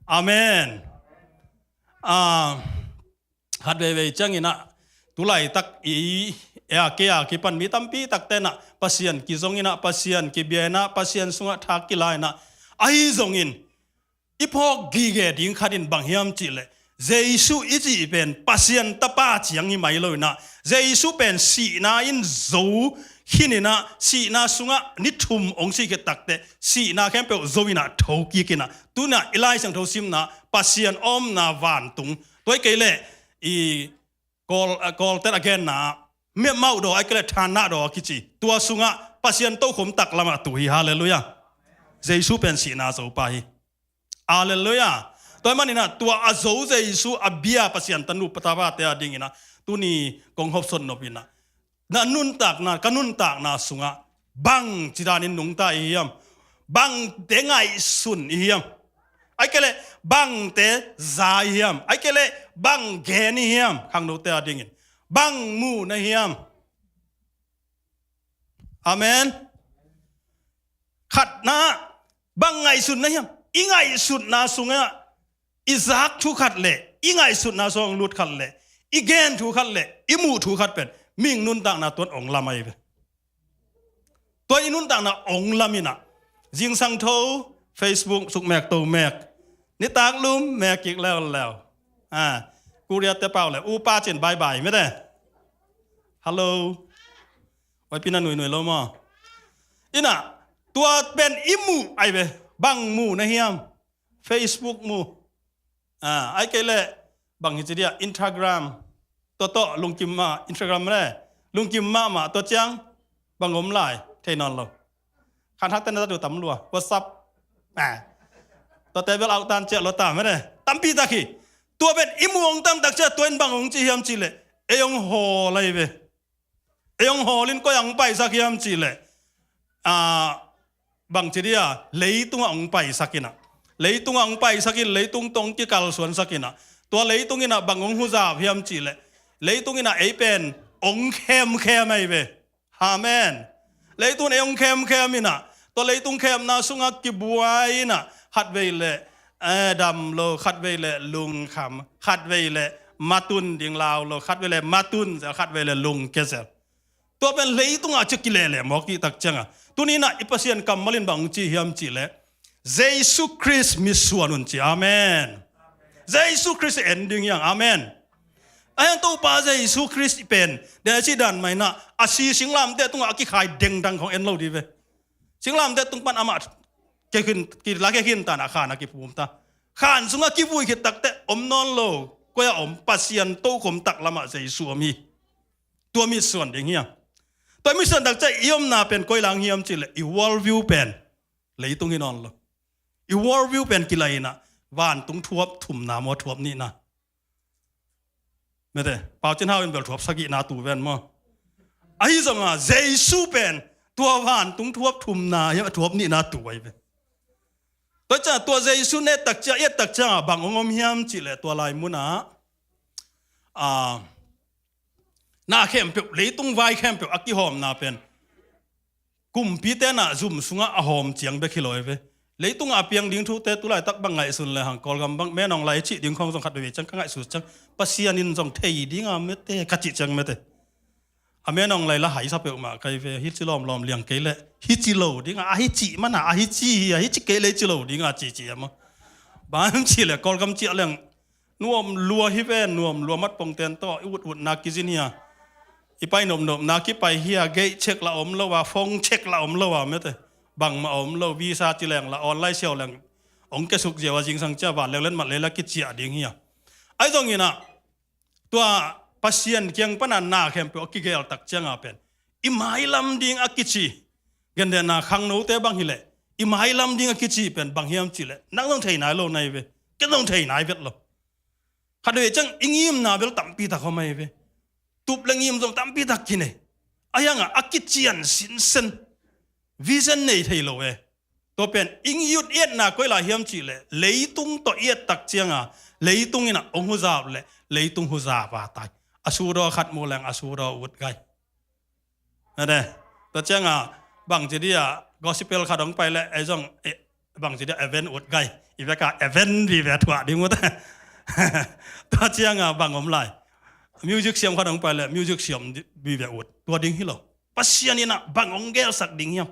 Amen. Ah, khat veivei cianginah tulaitak i, e a kei a kipan mi tampi takte inah Pasian kizong inah, Pasian kibia inah, Pasian sungah thak kila inah, ahi zongin i phawk gige ding khat in bang hiam cihleh, Jesu i cih pen Pasian Tapa ciang hi mai lo inah, Jesu pen sihna in zo khin inah, sihna sungah ni thum hong sih khit takteh sihna khempeuh zo inah thokik inah, tunah i Lai Siangtho simna Pasian omna vantung, tua hi kei leh i Kawl, a, Kawlten a genna ah mehmauh daw, a kei leh thanna daw a kici, tua sungah Pasian tokhom taklamah tu hi. Halleluiah. Jesu pen sihna zopa hi. Halleluiah. Tua hi maninah tua a zo Jesu a bia Pasian tanu patapate a dinginah tuni kong hopsot nop inah, na nuntakna, ka nuntakna sungah bang cidanin nungta i hiam? Bangte ngaihsun i hiam? Ai kei leh bangte za i hiam? Ai kei leh bang gen i hiam? Khangnote a dingin bang mu na hiam? Amen. Khatna, bang ngaihsutna hiam? I ngaihsutna sungah i zak thu khat le i ngaihsutna sungah hong lut khat le i gen thu khat le i muh thu khat pen mihing nuntakna tuan hong lam ahi ve. Tua i nuntakna hong lam inah, zingsang tho Facebook suk mek to mek, nitak lum mek kik leuleu. Ah, Korea te pau le upa cin bye bye mete. Hello. Wai pina nui nui lo maw? Inah, tua pen i muh ahi ve. Bang mu na hiam? Facebook mu. Ah, ai kei leh bang hi ci dia, Instagram. Tua tawh lungkim mah, Instagram le lungkim mahmah, tua ciang bang om lai thei nawn lo. Khan hakte na tatu tam lua, WhatsApp. Ah. Tua te bel autan ciah lo ta mene. Tampi tak hi. Tua pen i muh hong tam tak ciah tua in bang hong ci hiam cihleh, ei hong hawl ahi ve. Ei hong hawl in koi ah hong paisak hiam cih leh, ah, bangci dia, leitungah hong paisak in ah. Leitungah hong paisak in, leitung tawh hong kikalsuansak in ah. Tua leitung in ah bang hong huzap hiam cih leh, leitung in ah ei pen hong khemkhem ahi ve. Amen. Leitung in ei hong khemkhem in ah, tua leitung khemna sungah kibuai in ah, khatvei leh, eh, dam lo, khatvei leh lungkham, khatvei leh matun ding lau lo, khatvei leh matun zel, khatvei leh lungke zel. Tua pen leitungah ci a kilele mawk i tak ciangah, tuni in ah i Pasian kammal in bang hong ci hiam cih leh, Jesu Khrist mitsuan un ci. Amen. Jesu Khrist en ding hiang. Amen. Ahi hang Topa Jesu Khrist pen, dia ci dan mah in ah, a si singlamteh tungah a kikhai dengdang khong en lo ding ve. Singlamteh tung pan amah ke khin, kila ke khin ta in ah khan ah kiphum ta. Khan sungah kivui khit takteh om nawn lo. Koi ah om? Pasian tokhom tak lamah Jesu om hi. Tua mitsuan ding hiang. Tua mitsuan tak ciang i omna pen koi lang hiam cih leh, i world view pen leitung hi nawn lo. I world view pen kilai in ah, vantung thuap thumna maw, thuap nihna. Mete, Pau Cin Hau in bel thuap sagihna tu ven maw. Ahi zongah Jesu pen tua vantung thuap thumna, thuap nihna tu ahi ve. Tua ciang tua Jesu ne tak ciang, i et tak ciangah bang hong om hiam cih leh, tua lai munah, ah, na khempeuh, leitung vai khempeuh a kihawmna pen kumpite in ah zum sungah a hawm ciang bek hi lo ahi ve. Leitungah a piang ding thute tu laitak bang ngaihsun lehang, Kawlgam bang, Menawng lai cih ding khong zong khatvei ciang ka ngaihsut ciang, Pasian in zong thei ding a mete, ka cih ciang mete, a Menawng lai la haisa peuhmah ka hi ve. Hici lawmlawm liang kei leh, hici lo ding a, a hici man a, a hici hi a, hici kei leh hici lo ding a, cici a maw. Bang hiam cih leh Kawlgam ciah leng nuam lua hi ve, nuam lua. Matpongten tawh i ut utna kizin hi a, i pai nopnopna kipai hi a, gate check lah om lo a, phone check lah om lo a, mete, bangmah om lo. Visa ci leng lah, online siau leng hong kiasuk ziau a, zingsang ciah van leng letmat lei lah kiciah ding hi a. Ahi zongin ah, tua Pasian kiang pan a na khempeuh a kigel tak ciangah pen, i mailam ding a kici, gentehna khangnote bang hi leh, i mailam ding a kici pen bang hiam cih leh, nang zong thei nai lo na hi ve. Ken zong thei nai vet lo. Khatvei ciang i ngimna bel tampi tak om ahi ve. Tup le ngim zong tampi tak kinei. Ahi hangah a kician sinsen, vision nei thei lo e. Tua pen i ut i etna koi lai hiam cih leh, leitung tawh i et tak ciangah, leitung in ah hong huzap leh, leitung huzap a tai. A sudaw khat mu leng a sudaw ut gai. Ade, tua ciangah bangci dia, gospel khat hong pai leh, ei zong, eh, bangci dia, event ut gai. I vekah event vive thuah ding ut. Tua ciangah bang om lai? Music siam khat hong pai leh, music siam di-, vive ut. Tua ding hi lo. Pasian in ah bang hong gelsak ding hiam?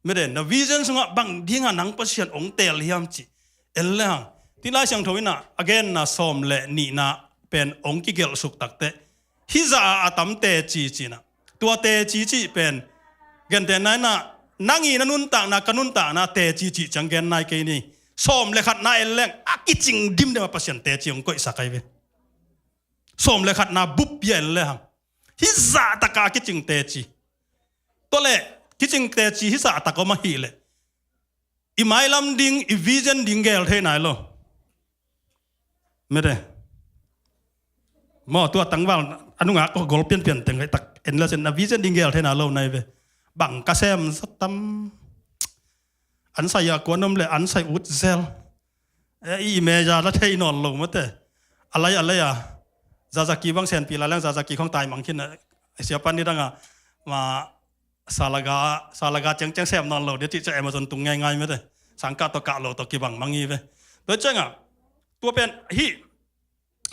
Mete, na vision sungah bang dingah nang Pasian hong teel hiam cih en lehang, tin Lai Siangtho in ah a genna sawm le nihna pen hong kigelhsuk takteh, hih zah a tam teci ci-in ah, tua teci cih pen, gentehna in ah, nang i na nuntakna, ka nuntakna teci cih ciang gen nai kei ni. Sawm le khatna en leng a kicing dimdem a Pasian teci hong koihsak ahi ve. Sawm le khatna bup hi a en lehang, hih zah takah a kicing teci. Tua leh kicing teci hih zah tak om ahih leh, i mailam ding, i vision ding gel thei nai lo. Mete. Maw, tua tangval a nungah kong gol pianpian teng, hih tak en le cin a vision ding gel thei nai lo na hi ve. Bang ka sem zat tam. An sai a kuan om leh an sai ut zel. Eh, i meja la thei nawn lo mete. A lai, a lai a. Zazaki bang senpi la leng Zazaki khong tai mang khin a. Siapa ni dang a, ma, salaga, salaga ciangciang sem nawn lo dia cih ciang Amazon tung ngeingai mete. Sangkah tawh kah lo tawh kibang mang hi ve. Tua ciangah, tua pen hih,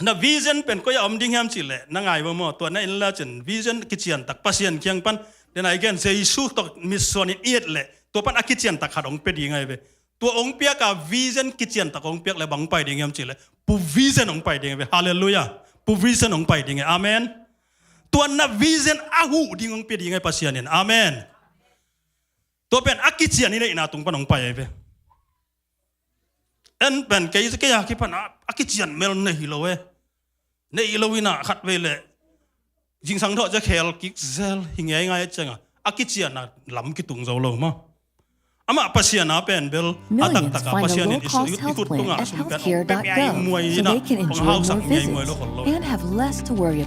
na vision pen koi a om ding hiam cih leh, na ngai maw maw, tua na en le cin vision kician tak Pasian kiang pan, den ai gen Jesu tawh mitsuan in i et leh, tua pan a kician tak khat hong pia ding ahi ve. Tua hong piak a vision kician tak hong piak leh bang hong pai ding hiam cih leh, provision hong pai ding ahi ve. Halleluiah. Provision hong pai ding ahi. Amen. Tua na vision a huh ding hong pia ding ahi Pasian in. Amen. Tua pen a kician i neihna tung pan hong pai ahi ve. En pen kei, kei a kipan a, a kician mel nei hi lo e. Nei lo in ah khatvei leh zingsang tawh cia khel kik zel hi ngeingai ciangah, a kician a lam kitung zo lo maw. Amah Pasian a pen bel a taktak a Pasian in i khut tungah a sum pen hong pia muai in a hong hausak ngiai muai lo khol lo.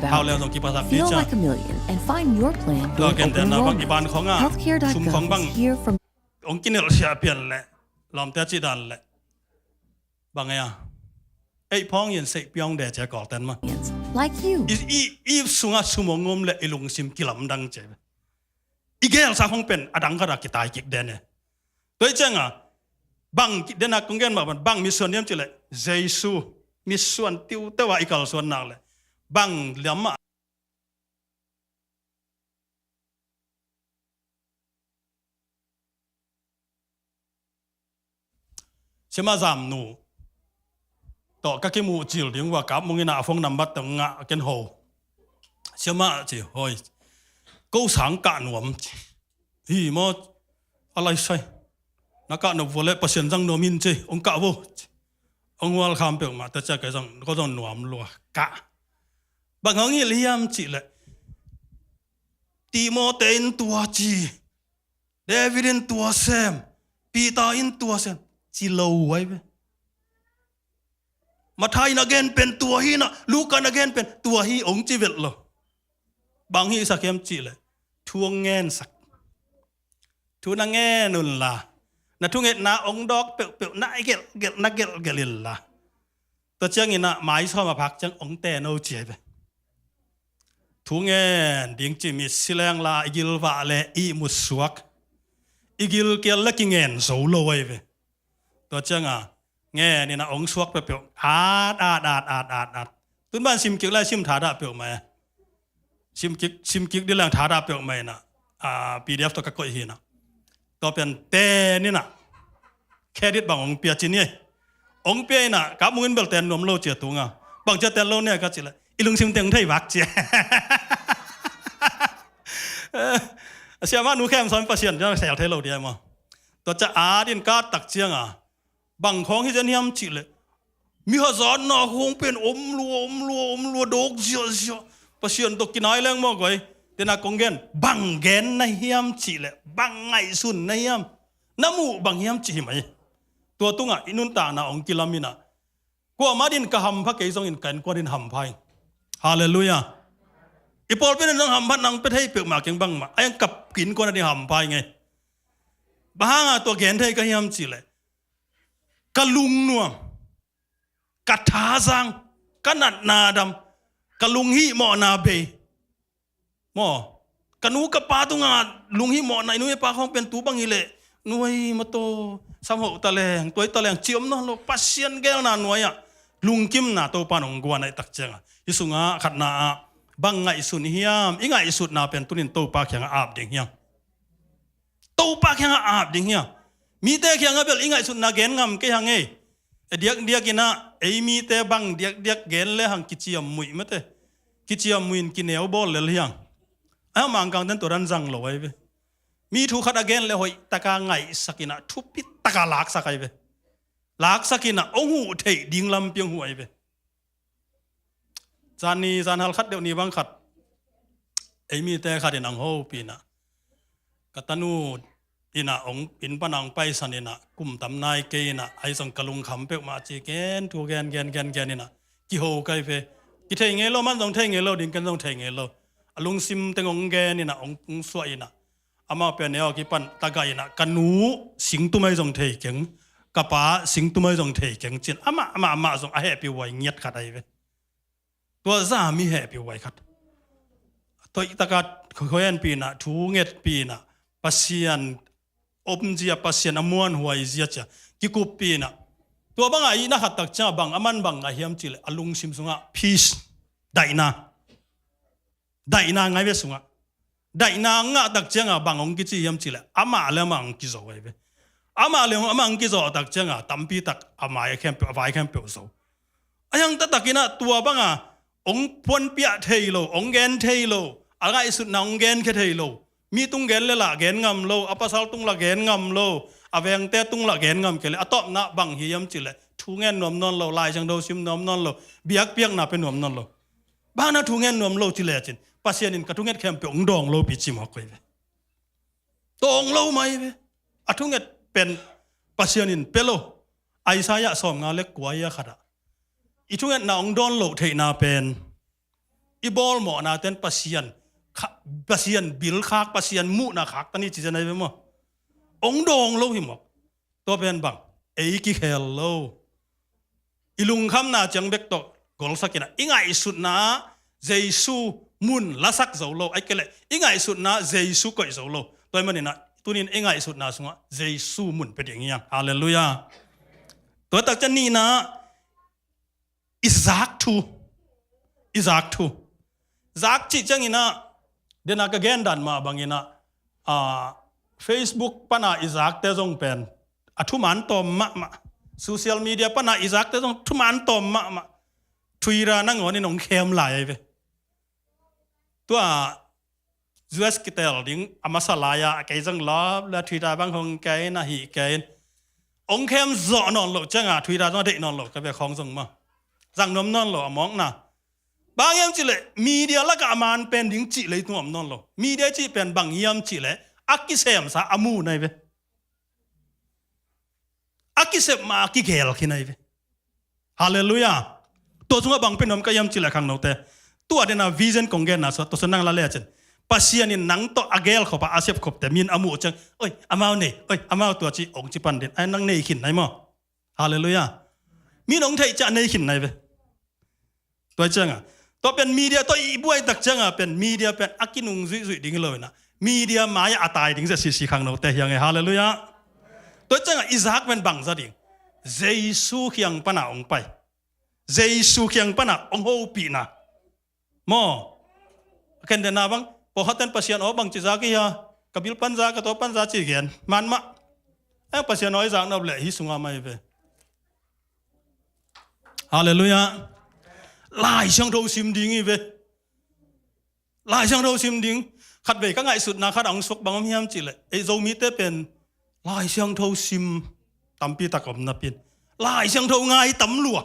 Hau leng zong kiphasak ding cia. Tua ken ten na bang i ban khong a sum khong bang hong kinelh siah pian leh lawmte cih dan leh bang ei a ei phawng in seih piawng de cia kawlten mah. I sungah sum hong om leh i lungsim kilamdang cia. I gelsa khong pen a dang khat a kitai kik den e. Tua hi cianga bang kik den a kong gen mah bang mitsuan hiam cih leh Jesu mitsuan tiuteu a i kalsuan nak leh bang liam mah Siamah Zamnu tawh ka kimuh cil ding uh a Kap Mung in a phone number tawh ngah ken ho. Siamah ci hoi ko sang kah nuam ci hi maw a laisai na kah nuam vua leh Pasian zang nuam in ci hong kah vo ci hong hual kham peuhmah ta cia kei zong ko zong nuam lua kah bang hong hilh hiam cih leh Timote in tua ci David in tua sem, Peter in tua sem, ci lo ai ve. Matthai na gen pen tua hi na, Luka na gen pen tua hi ong ci velh lo. Bang hi sak hiam cih leh thu ong ngen sak. Thu na ngen un la, na thungetna ong dawk peuhpeuh na gelh gelh na gelh gelh in la. Tua ciangin ah mai sawm a phak ciang ong ten o ci ai ve. Thu ngen ding ci mi sileng la i gil vah le i mut suak i gil kial le kingen zo lo ai ve. Tua cianga ngen ina ong suak peuhpeuh at at at at at at tun ban sim kik lai sim thadah peuhmah e. Sim kik sim kik dih leng thadah peuhmah ina P D F tawh ka koih hina. Tua pian ten ina credit bang ong pia ci ni. Ong pia ina Kap Mung in bel ten nuam lo cia tunga bang cia ten lo nia ka ci le i lungsim teng thei vak cia. A siamah nu khem sawm Pasian cia sel thei lo dia maw. Tua cia a din ka tak cianga bang khawng hi zen hiam cih leh mi hazatna khawng pen om lua om lua om lua dawk ziahziah. Pasian tawh kinai leng maw guai. Tena kong gen bang gen na hiam cih leh bang ngaihsun na hiam. Na muh bang hiam cih hi mai. Tua tungah i nuntakna ong kilam ina kuamah din ka hampha kei zongin ka innkuan in hampha ing. Halleluiah. I pawlpi in nang hampha nang pia thei peuhmah keng bangmah a iang kap ki innkuan a din hampha ing ei. Bang hanga tua gen thei ka hiam cih leh ka lungnuam ka thazang ka natna dam ka lunghihmawhna bei maw. Ka nu ka pa tunga lunghihmawhna i nu i pa khawng pen tu bang hi leh nuai mataw samhoh taleng tuai taleng ciom nawn lo Pasian gelna nuai-ah lungkimna Topa nong guan aih tak cianga hi sungah khatna ah bang ngaihsun hiam i ngaihsutna pen tunin Topa kiangah ap ding hiam. Topa kiangah ap ding hiam. Mite kiangah bel i ngaihsutna gen ngam kei hang ei. A diakdiak inah ei mite bang diakdiak gen le hang kiciammuih mate. Kiciammuih in kineu bawl lel hiang. A mangkang den tua dan zang lo ai ve. Mi thu khat a gen le hoih taka ngaihsak inah thupi taka laksak ai ve. Laksak inah ong huh theih ding lampi ong huh ai ve. Zan ni zan hal khat deuh ni bang khat ei mite khat in ang hopih inah ka tanu inah ong inn pana ong paisan inah kum tam nai kei inah ai zong ka lungkham peuhmah ci gen thu gen gen gen gen inah kiho kai ve. Kithei ngei lo man zong thei ngei lo ding ken zong thei ngei lo. A lungsim teng ong gen inah ong suah inah amau pia neu a kipan tagah inah ka nu singtumai zong thei keng ka pa singtumai zong thei keng cin amah amah amah zong a hehpih huai ngiat khat ai ve. Tua za mi hehpih huai khat toihtaka khuahenpih inah thu ngetpih inah Pasian omzia Pasian a muanhuai zia cia kikuppih inah tua banga ihna khat tak cianga bang a man bang ngah hiam cihleh a lungsim sungah peace daihna daihna ngai ve sungah daihna ngah tak cianga bang hong kici hiam cihleh amah le amah hong kizo ai ve. Amah le amah hong kizo tak cianga tampi tak a mai khempeuh a vai khempeuh zo. A hiang taktak inah tua banga hong puanpiah thei lo hong gen thei lo a ngaihsutna hong genkhia thei lo. Mi tung gen le lah gen ngam lo a pasal tung lah gen ngam lo a vengte tung lah gen ngam kei le a tawpna bang hi hiam cihleh thu ngen nuam nawn lo lai siangtho sim nuam nawn lo biakpiakna pe nuam nawn lo. Bang na thu ngen nuam lo ci lecin Pasian in ka thunget khempeuh hong dawng lopi ci mawk koi ve. Dawng lo mai ve. A thunget pen Pasian in pia lo. Isaiah sawmnga le kua a khatah i thungetna hong dawn loh theihna pen i bawlmawhna ten Pasian kha-, Pasian bil khak, Pasian muhna khak ta ni ci zen ahi ve maw? Hong dawng lo hi maw? Tua pen bang, ei kikhel lo. I lungkhamna ciang bek tawh golsak inah i ngaihsutna ah Jesu mun lasak zo lo, ahih kei leh i ngaihsutna ah Jesu koih zo lo. Tua ahih maninah tunin i ngaihsutna sungah Jesu mun pia ding hi hang. Halleluiah. Tua takciang nihna ah i zak thu. I zak thu. Zak cih cianginah dena ka gen dan mah banginah, ah, Facebook pana i zakte zong pen a thuman tawm mahmah. Social media pana i zakte zong thuman tawm mahmah. Twitter nangawnin hong khem lai ahi ve. Tua U S kitel ding a masa lai-ah kei zong lawp le Twitter bang hong kei in, a hih kei in. Hong khem zawh nawn loh ciangah Twitter zong a deih nawn lo ka bia khawng zong maw. Zang nuam nawn lo a mawkna. Bang hiam cihleh media lakah a man pen ding cih leitung om nawn lo. Media cih pen bang hiam cihleh a kisemsa a mu nai ve. A kisep ma a kigel khin ahi ve. Halleluiah. Tua sungah bang pen om ka hiam cihleh khangnote, tua dena vision kong genna sungah tua sung nang la le a cin Pasian in nang tawh a gel khop a, a sep khopte min a muh ciang, oi, amau nei, oi, amau tua ci, hong ci pan din, ai nang nei khin nai maw. Halleluiah. Min hong theih ciah nei khin nai ve. Tua ciangah tua pen media tawh i buai tak ciangah pen media pen a kinung zuihzuih ding hi lo inah media mai-ah a tai ding zia sisi khangnote hi hang e. Halleluiah. Tua ciangah i zak pen bangza ding? Jesu khiang pana hong pai. Jesu khiang pana hong hopihna. Maw. Ken dena bang pawlkhatte'n Pasian aw bangci zak i hia, ka bil panza, ka tua panza ci gen man mah. Eh, Pasian aw i zak nop leh hih sungah mah hi ve. Halleluiah. Lai Siangtho sim ding hi ve. Lai Siangtho sim ding. Khatvei ka ngaihsutna khat a hong suak bang om hiam cihleh ei Zomite pen Lai Siangtho sim tampi tak om napi-in Lai Siangtho ngai tam lua.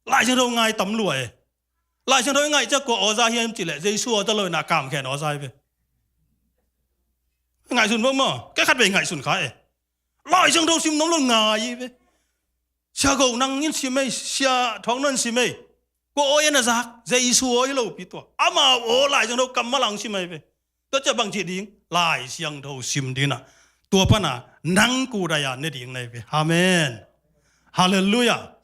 Lai Siangtho ngai tam lua e. Lai Siangtho i ngaih ciang kua awza hiam cihleh Jesu awza lo inah kamkhen awza hi ve. Ngaihsun bawk maw, kei khatvei ngaihsun kha e. Lai Siangtho sim nuam lo ngai hi ve. Sia Go nang in sim ei, Sia Thawng Nuan sim ei. Kua aw in a zak, Jesu aw hi lopi tua. Amau aw Lai Siangtho kammal a hong sim ahi ve. Tua ciah bangci ding? Lai Siangtho sim ding inah tua pana nang kudai-a ne ding na hi ve. Amen. Halleluiah.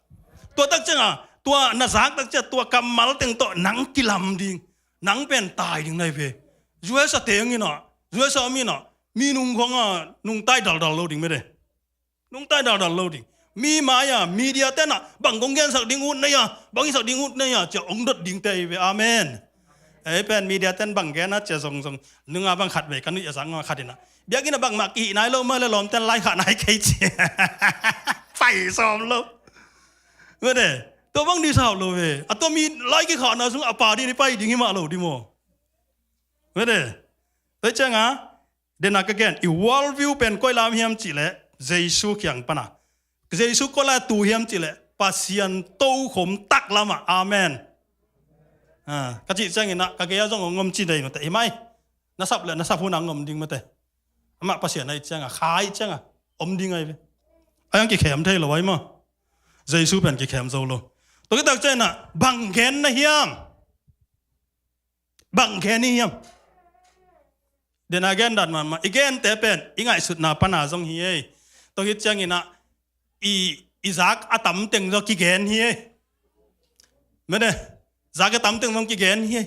Tua tak ciangah tua na zak tak ciah tua kammal teng tawh nang kilam ding, nang pen tai ding na hi ve. U S a teng inah, U S a om inah mi nung khawngah nungtai daldal lo ding mete. Nungtai daldal lo ding. Mi mai-a media tenah bang kong gensak ding ut nei-a, bang hisak ding ut nei-a ciah hong dot dingte hi ve. Amen. Ei pen media ten bang gen a ciah zongzong nunga bang khatvei ka nuih a zak ngawh khat inah biakinn ah bangmah kihih nai lo mah le lawmten lai khah nai kei ci. Pai sawm lo. Mete. Tua bang di sau lo ve. A tua mi lai kikhahna sung a pa di ni pai ding hi mah lo di maw. Mete. Tua ciangah dena ka gen i world view pen koi lam hiam cihleh Jesu kiang pana. Jesu koi lai tu hiam cihleh Pasian tokhom tak lamah. Amen. Ah, ka cih cianginah ka gei-a zong hong om ci dei mate. Hi mai. Na sap le na sap hunah hong om ding mate. Amah Pasian ahi ciangah, kha ahi ciangah om ding ahi ve. A hiang kikhem thei lo ahi maw. Jesu pen kikhem zo lo. Tua kitak cianginah bang gen na hiam? Bang gen hi hiam? Dena gen dan mahmah i gente pen i ngaihsutna pana zong hi ei. Tua hi cianginah i, i zak a tamteng zong kigen hi ei. Mete. Zak a tamteng zong kigen hi ei.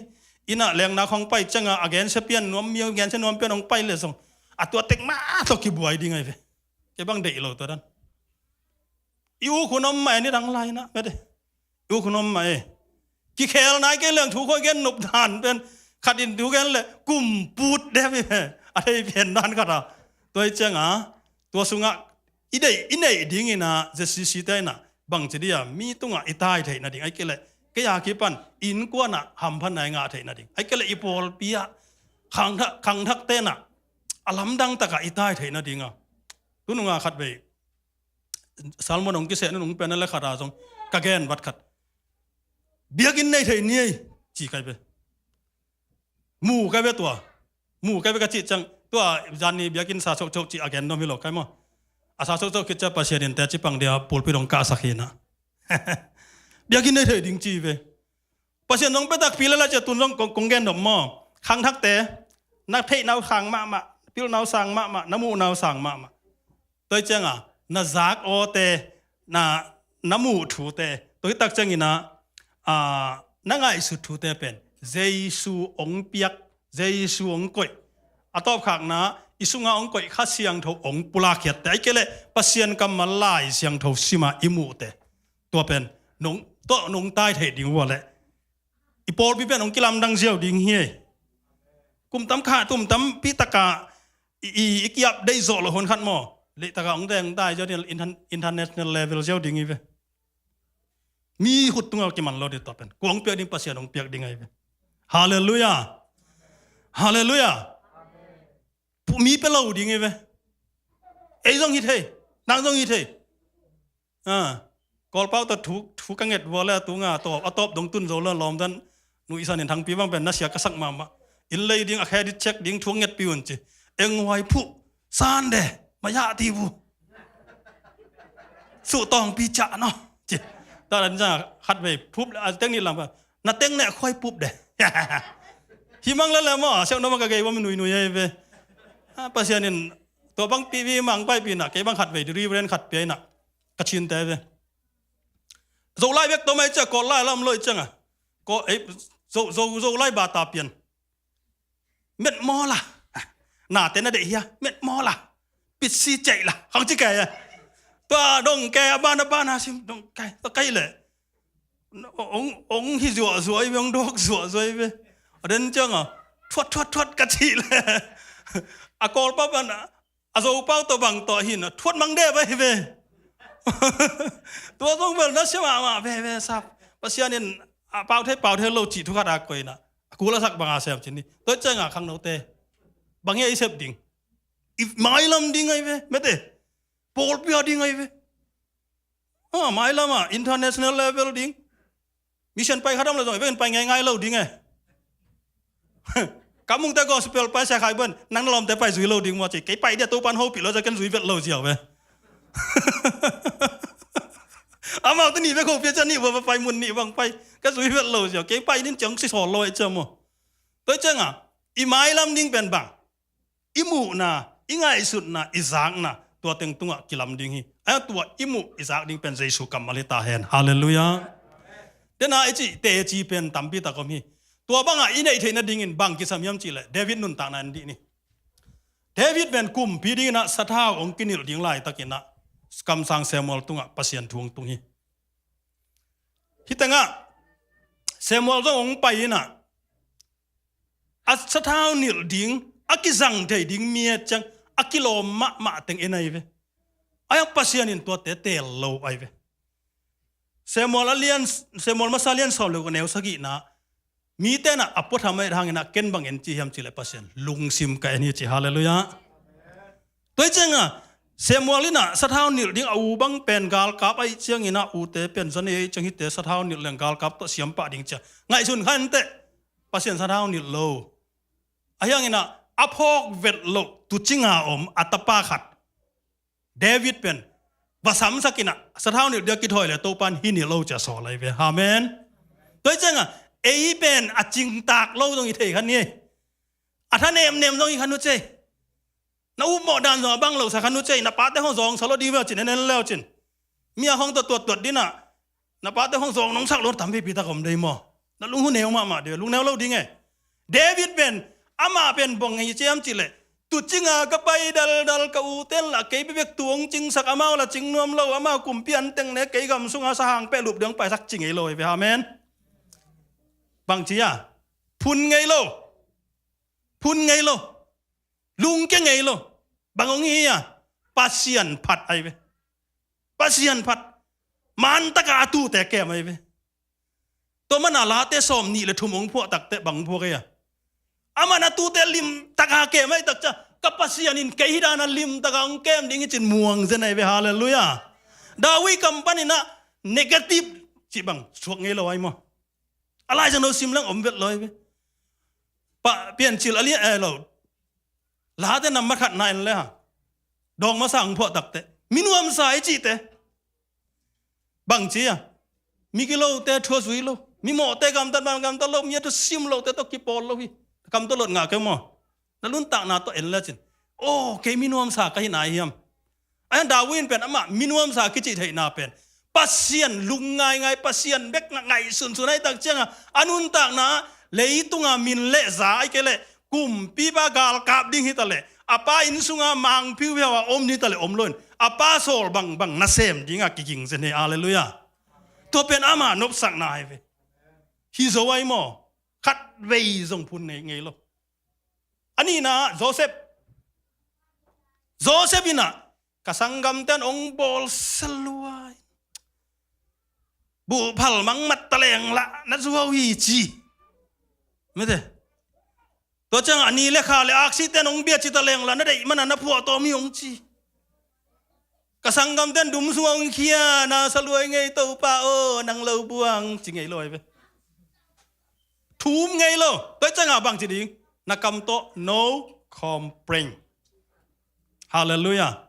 Inah lengna khong pai ciangah a gensia pian nuam mi, gensia nuam pian hong pai le zong a tua tek mah tawh kibuai ding ahi ve. Kei bang deih lo tua dan. I uk hun om mah e, nidang lai-inah mete. I uk hun om mah e. Kikhel nai kei leng thu khoi gen nop dan pen khat in thu gen le kum put dep hi ve. A thei pian dan khat a. Tua hi ciangah tua sungah i deih, i neih dinginah Z C C te inah bangci dia mi tungah i tai theih nading, ahih kei leh kei a kipan innkuanah hamphatna i ngah theih nading, ahih kei leh i pawlpi ah khangthak, khangthak tenah a lamdang takah i tai theih nadinga. Tununga khatvei Salmon hong kiseh nunung pen a le khata zong ka gen vat khat. Biakinn nei thei ni ei ci kai ve. Mu kai ve tua. Mu kai ve ka cih ciang Tua zan ni biakinn sa sokcok ci a gen nuam hi lo kai maw. A sa sokcok khit cia Pasian in teci pang dia pulpit hong kahsak hi na. Biakinn nei thei ding ci ve. Pasian zong pia takpi lala cia tun zong kong, kong gen dom maw. Khangthakte, na theih nau sang mahmah, pil nau sang mahmah, na muh nau sang mahmah. Tua hi cianga na zak awte, na, na muh thute, tua hi tak ciangina, a, na ngaihsut thute pen Jesu hong piak, Jesu hong koih. A tawpkhakna, i sunga hong koih Kha Siangtho hong pulak khiatte, ahih kei leh Pasian kammal Lai Siangtho sima i muhte. Tua pen nong, tua nong tai thei ding uh a leh i pawlpi pen hong kilamdang ziau ding hi. Kum tam kha, tum tam pi taka i, i, i ki-update zawh loh hun khat maw. Leihtaka hong deng tai ziau ding, inter-, international level ziau ding hi ve. Mi khut tunga kiman lo ding tua pen. Kua hong piak ding, Pasian hong piak ding ahi ve. Halleluiah. Halleluiah. Pu-, mi pia lo ding hi ve. Ei zong hi thei. Nang zong hi thei. A, Kawlpau tawh thu, thu ka nget vua le a tunga a tawp, a tawp dong tun zo le lawm dan. Nu i san in Thangpi bang pen na sia ka sak mahmah. Inn lei ding a credit check ding thu ngetpih un ci. Eng huai phuh, san de, maya ti bu. Suh tawng pi ca no. Ci. Ta dan za khat vei phup a teng ni lam pa. Na teng ne khuai pup de. Hi mang le le maw, siak no ma ka gei wa mi nui nui ai ve. A, Pasian in tua bang pi vi mang pai pi na, kei bang khat vei deliverance khat pi ai na. Ka chin te ve. Zo lai bek to mai cia, Kawl lai lam loi cianga. Ko, ei, zo, zo, zo lai ba ta pian. Met maw la. Na te na deih hia. Met maw la. Pitsi ceih la. Hong ci kei a. Tua dong kei a ban a ban a sim dong kei. Tua kei le. Ong, ong hi zuah zuah i ve, ong dawk zuah zuah i ve. A den cianga. Thuat, thuat, thuat ka cih le. A Kawl pa ban a. A Zopau tawh bang tawh hi na, thuat mang deh bai hi ve. Tua zong bel na sia mahmah ve ve sap. Pasian in a pau thei, pau thei lo cih thu khat a koih na. A kul a sak bang a sem cin ni. Tua cianga khangnote. Bang hi a i sep ding. I mailam ding ai ve, mete. Pawlpi a ding ai ve. A, mailam a, international level ding. Mission pai khat om le zong, i vekin pai ngaingai lo ding e. Kamungte gospel pai sia khai buan, nang na lawmte pai zui lo ding mua ci. Kei pai dia Topan hopih lo cia ken zui vet lo ziau ve. Amau te nih vek hopih cia nih vua pai mun nih bang pai. Ka zui vet lo ziau. Kei pai din ciang si sawl lo e cia mua. Tua cianga, i mailam ding pen bang. I muhna, i ngaihsutna, i zakna, tua teng tungah kilam ding hi. A tua i muh, i zak ding pen Jesu kammal hi ta hen. Halleluiah. Tena i cih, teci pen tampi tak om hi. Tua bangah i neih theih nadingin bang kisam hiam cihleh, David nuntakna en dih ni. David pen kumpi dinginah sathau hong kinilh ding laitakinah kamsang Samuel tungah Pasian thu hong tung hi. Hih tengah Samuel zong hong pai inah a sathau nilh ding, a kizang thei ding mi et ciang, a kilawm mahmah teng en ahi ve. Ai a Pasian in tuate teel lo ahi ve. Samuel a lian, Samuel masa lian sawm le guk a neu sagihna, mi tenah a puatham a et hanginah ken bang en ci hiam cihleh Pasian lungsim ka en hi ci, halleluiah. Tua hi cianga Samuel inah sathau nilh ding a u bang pen galkap ahi cianginah ute pen zan ei ahi ciang hite sathau nilh leng galkap tawh siampah ding cia ngaihsun kha inteh. Pasian sathau nilh lo. Ahianginah a phawk vet loh tucinga om a tapa khat David pen va samsakinah sathau nilh dia kithawi le Topan hi nilh lo cia sawl ahi ve. Amen. Tua hi cianga ei pen a cingtak lo zong i thei khan hi. A tha nemnem zong i khan uh cei. Na upmawh dan zong a bang lo sa khan uh cei, na pate hong zawng sa lo ding ve cin, en en leu cin. Mi a hong tuat tuat tuat dinah na pate hong zawng nong sak lo tam pipi tak om dei maw? Na lung hu neu mahmah dei, lung neu lo ding e. David pen, amah pen bang hi ciam cihleh, tucinga ka pai daldal ka u ten lah kei bebek tu hong cingsak, amau lah cing nuam lo, amau kumpi an teng ne kei gam sunga sahang peh lup ding paisak ci ngei lo hi ve. Amen. Bang ci a, phun ngei lo. Phun ngei lo. Lungkia ngei lo. Bang hong hi a, Pasian phat ahi ve. Pasian phat. Mantaka a tute kem ahi ve. Tua mana Late sawm nih le thum hong phuah takte bang hong phuak ahi a, aman a tute limtaka kem ahi takcia, ka Pasian in kei hi dana limtaka hong kem ding hi cin muang zen ahi ve. Halleluiah. David kam paninah negative cih bang suak ngei lo ahi maw? A Lai Siangtho sim leng om vet lo ahi ve. Pa Piancil a lian, eh, lo. Late nambat khatna en le ha. Dawng masa ang phuah takte, mi nuamsa i cihte. Bang ci a, mi gilote thu a zui lo, mi mawhte gamtat bang gamtat lo, mi a thu sim lote tawh kipawl lo hi. Kam tawh lot ngah kei maw? Na nuntakna tawh en lecin, aw, kei mi nuamsa ka hi nai hiam? Ahi hang David in pen amah mi nuamsa kici theihna pen Pasian lungngaingai, Pasian bek ngaihsunsun ahih tak ciangah a nuntakna ah leitunga min le za ahih kei leh kumpipa galkap ding hi taleh, a pa inn sunga mang phiuphiau a om ding hi taleh om loin, a pa sawl bangbang nasem dingah kiging zen hi. Halleluiah. Tua pen ama nopsakna hi ve. Hi zo ahi maw? Khatvei zong phun nei ngei lo. A nihna ah Joseph, Joseph in ah, ka sanggamte'n hong bawlsia lua in, buhphal mangmat ta leng lah na zuau hi ci. Mete. Tua ciangah a ni le kha le aksite'n hong bia ci ta leng lah na deih mana na phuahtawm hi hong ci. Ka sanggamte'n dum sungah hong khia, na sa lua hi ngei Topa aw, nang lo buang ci ngei lo ahi ve. Thum ngei lo. Tua ciangah bang ci ding? Na kam tawh no complain. Halleluiah.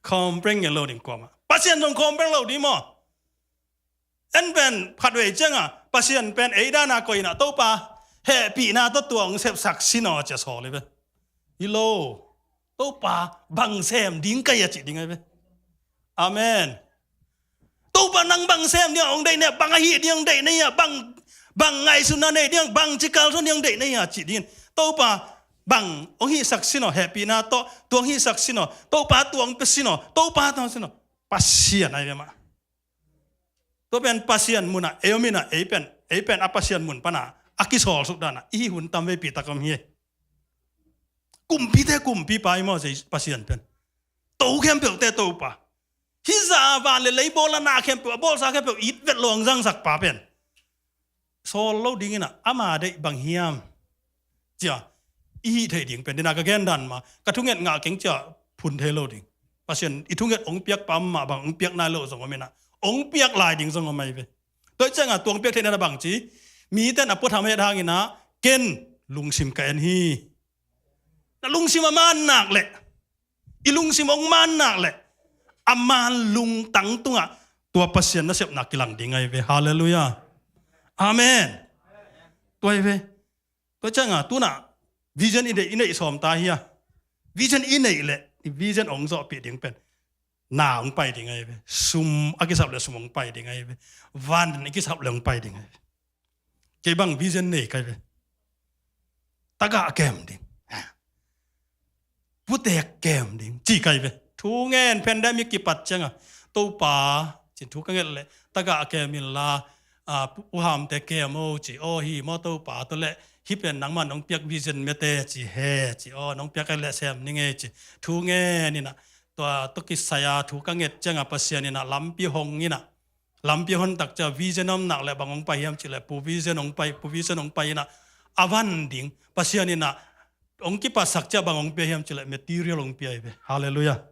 Complain ngei lo ding kuamah. Pasian zong complain lo ding maw? En pen khatvei ciangah Pasian pen ei dana koih in ah, Topa, hehpihna tawh tua hong sepsak sin aw ci a sawl hi ve. Hi lo. Topa, bang sem ding ka hi a cih ding ahi ve. Amen. Topa, nang bang sem ding a hong deih na hia, bang ahih ding hong deih na hia, bang, bang ngaihsutna nei ding, bang ci kalsuan ding hong deih na hia cih dingin, Topa, bang hong hihsak sin aw, hehpihna tawh tua hong hihsak sin aw, Topa, tua hong pia sin aw, Topa, tua hong sin aw. Pasian ahi ve mah. Tua pen Pasian munah ei om in ah, ei pen, ei pen a Pasian mun panah a kisawlsuk danah i hih hun tam veipi tak om hi. Kumpite kumpipa hi maw, Pasian pen? To khempeuhte Topa. Hih zah a van le lei bawl a na khempeuh, a bawlsa khempeuh it vet lo hong zangsakpa pen sawl lo ding in ah, ama deih bang hiam cia i hih theih ding pen, dena ka gen dan mah, ka thunget ngah keng cia phun thei lo ding. Pasian i thunget hong piakpa mah bang hong piak nai lo zong om in ah, hong piak lai ding zong om ahi ve. Tua ciangah tua hong piak theihna bang ci? Mite'n a puatham het hang in ah, ken lungsim ka en hi. Na lungsim a man nak leh, i lungsim hong man nak leh, a man lungtang tungah tua Pasian nasepna kilang ding ahi ve. Halleluiah. Amen. Tua ahi ve. Tua ciangah tunah vision i neih, i neih sawm ta hi a. Vision i neih leh, i vision hong zawhpih ding pen na hong pai ding ahi ve. Sum a kisap leh sum hong pai ding ahi ve. Van i kisap leh hong pai ding ahi ve. Kei bang vision nei ka hi ve. Tagah kem ding, putek kem ding ci ka hi ve. Thu ngen, pandemic kipat ciangah, Topa, ci-in thu ka nget leh, tagah kem inla, a, pu-, puhamte kem o ci. Aw, hi maw Topa, tua leh hih pen nangman nong piak vision mete ci, he ci. Aw, nong piak leh sem ning ei ci. Thu ngen in ah, tua tawh kisai-a thu ka nget ciangah Pasian in ah lampi hong in ah, lampi a hon tak ciah vision a om nak leh bang hong pai hiam cih leh, pu vision hong pai, pu vision hong pai in ah, a van ding, Pasian in ah hong kipatsak ciah bang hong pia hiam cih leh, material hong pia hi ve. Halleluiah.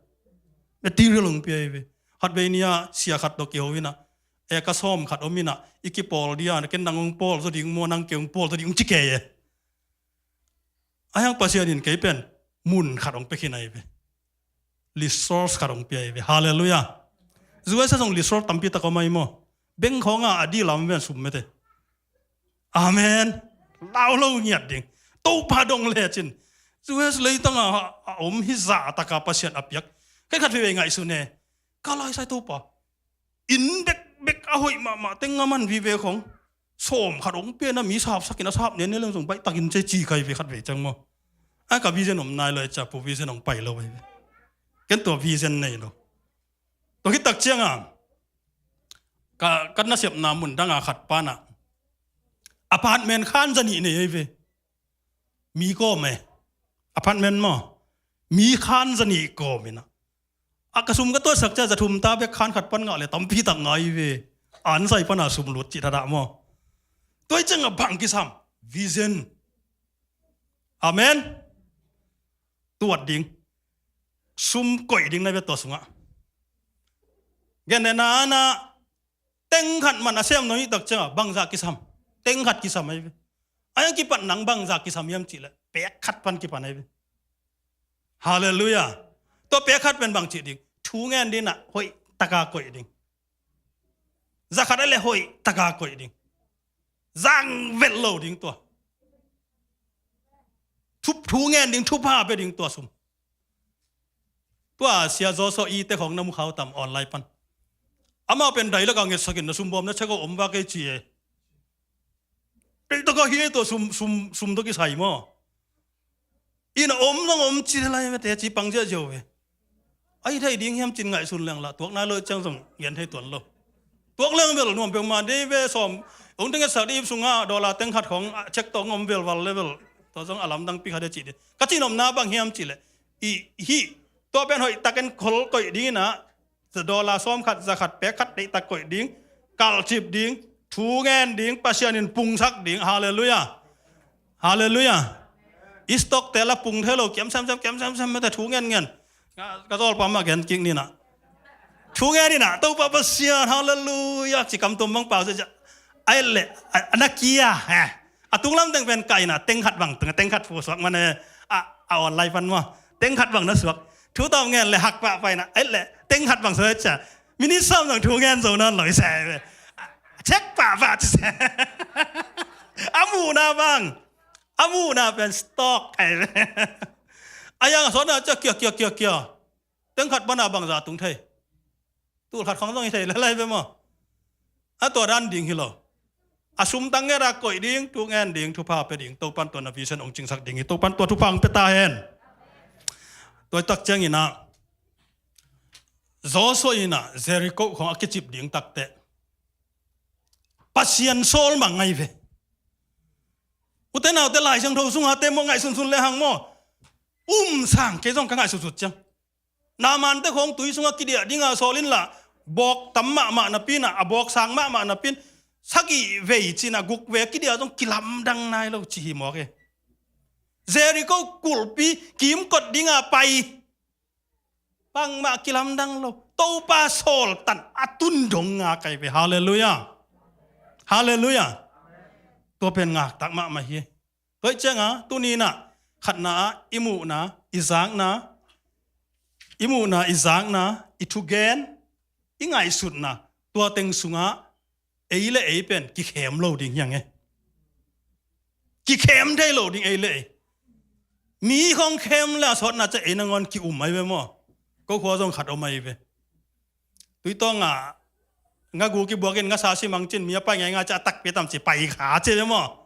Material hong pia hi ve. Khatvei ni-ah sia khat tawh kiho in ah, e, ka sawm khat om in ah, i kipawl dia, ken nang hong pawl zaw ding maw, nang kei hong pawl zaw ding, hong ci kei e. Ahi hang Pasian in kei pen mun khat hong pia khin ahi ve. Resource khat hong pia ahi ve. Halleluiah. U S a zong resource tampi tak om ahi maw? Bank khawngah a di lam ven sum mete. Amen. Lau lo ngiat ding. Topa dong lecin U S leitangah a om hih zah taka Pasian a piak. Kei khat veve ngaihsun e. Ka laisai Topa, inn bekbek a hoih mahmah teng a man vive khong, sawm khat hong pia in ah, mi sapsak in a sap nene leng zong baih takin ci, ci ka hi ve khatvei ciang maw. A, ka vision om nai lo e, cia pu vision hong pai lo ahi ve. Ken tua vision nei lo. Tua khit tak ciangah ka, ka nasepna mun dangah khat pan ah apartment khan zanih nei ahi ve. Mi kawm e. Apartment maw, mi khan zanih kawm in ah, a, ka sum ka tuatsak ciah za thum ta bek khan khat pan ngah leh tampi tak ngah hi ve. An sai pana sum lut cih thadah maw. Tua hi ciangah bang kisam? Vision. Amen. Tuat ding, sum koih ding na hi ve tua sungah. Gen nena na, teng khat man a sem nuam hi tak ciangah bangzah kisam? Teng khat kisam ahi ve. Ahi hang kipat nang bangzah kisam hiam cih leh, pek khat pan kipan ahi ve. Halleluiah. Tua pek khat pen bang cih ding? Thu ngen ding ah hoih taka koih ding. Za khat a le hoih taka koih ding. Zang vet lo ding tua. Thu, thu ngen ding, thupha pia ding tua sum. Tua Sia Joshua i te khong na mu khau tam online pan. Amau pen dai lak a ngetsakin na sum bawm na check om va kei ci e. Dai tak a hi e tua sum, sum, sum tua kisai maw. Ina om zong om ci lai mete ci pang ziahziau ve. Ai thei ding hiam cin ngaihsun leng lah tuak nai lo ciang zong ngen thei tuan lo. Tuak leng bel nuam peuhmah dei ve sawm. Ong teng et sak dih ip sungah dollar teng khat khong check tawh ong om velval le bel. Tua zong a lamdang pi khat e ci dih. Ka cinopna bang hiam cih leh i hih tua pen hoih takin khol koih ding inah, dollar sawm khat, za khat, pek khat deihtak koih ding, kalcip ding, thu ngen ding, Pasian in pungsak ding. Halleluiah. Halleluiah. I stock te la pung thei lo, kiam semsem, kiam semsem mete thu ngen ngen. Ka, ka zawlpa mah gen kik ninah. Thu ngen inah, Topa Pasian, halleluiah, ci kam tum bang pau sia sia. Ai le, a, a na kia, he. A tunglam teng pen ka inah, teng khat bang, teng, teng khat fu suak man e, a, a online pan maw. Teng khat bang na suak. Thu tawm ngen le hak pahpah inah, ai le, teng khat bang suak cia. Minit sawm zong thu ngen zo nawn lo i se ve. Check pahpah ci se. A muhna bang. A muhna pen stock ai ve. A yang a sawtna cia kia, kia, kia, kia. Teng khat pana bangza tung thei. Tul khat khong zong hi thei lalai ve maw. A tua dan ding hi lo. A sum tang nget a koih ding, thu ngen ding, thupha pia ding, Topan tua na vision ong cingsak ding hi, Topan tua thupha ong pia ta hen. Tua tak ciang inah, Joshua inah, Jericho khong a kicip ding takte. Pasian sawl mang ngai ve. Ute naute Lai Siangtho sunga te maw ngaihsunsun le hang maw. Um sang kei zong ka ngaihsutsut ciang. Naaman te khong tui sungah kidiah dinga sawl inla, bawk tam mahmah napi inah, a bawk sang mahmah napi in, sagih vei cinah guk vei a kidiah zong kilamdang nai lo ci hi mawk e. Jericho kulhpi kimkot dinga pai. Bangmah kilamdang lo. Topa sawltan a tun dong ngak ai ve. Halleluiah. Halleluiah. Tua pen ngaktak mahmah hi. Tua ih cianga, tuni inah, khatna ah, i muhna, i zakna, i muhna, i zakna, i thugen, i ngaihsutna, tua teng sungah, ei le ei pen, kikhem lo ding hiang e. Kikhem thei lo ding ei le ei. Mi khong khem le a sawtna cia ei nangawn ki-um ai ve maw. Ko khua zong khat om ai ve. Tuitawng ah nga gu kibuakin nga sa simang cin mi a pai ngeingai cia a takpi a tam ci pai kha ci ve maw.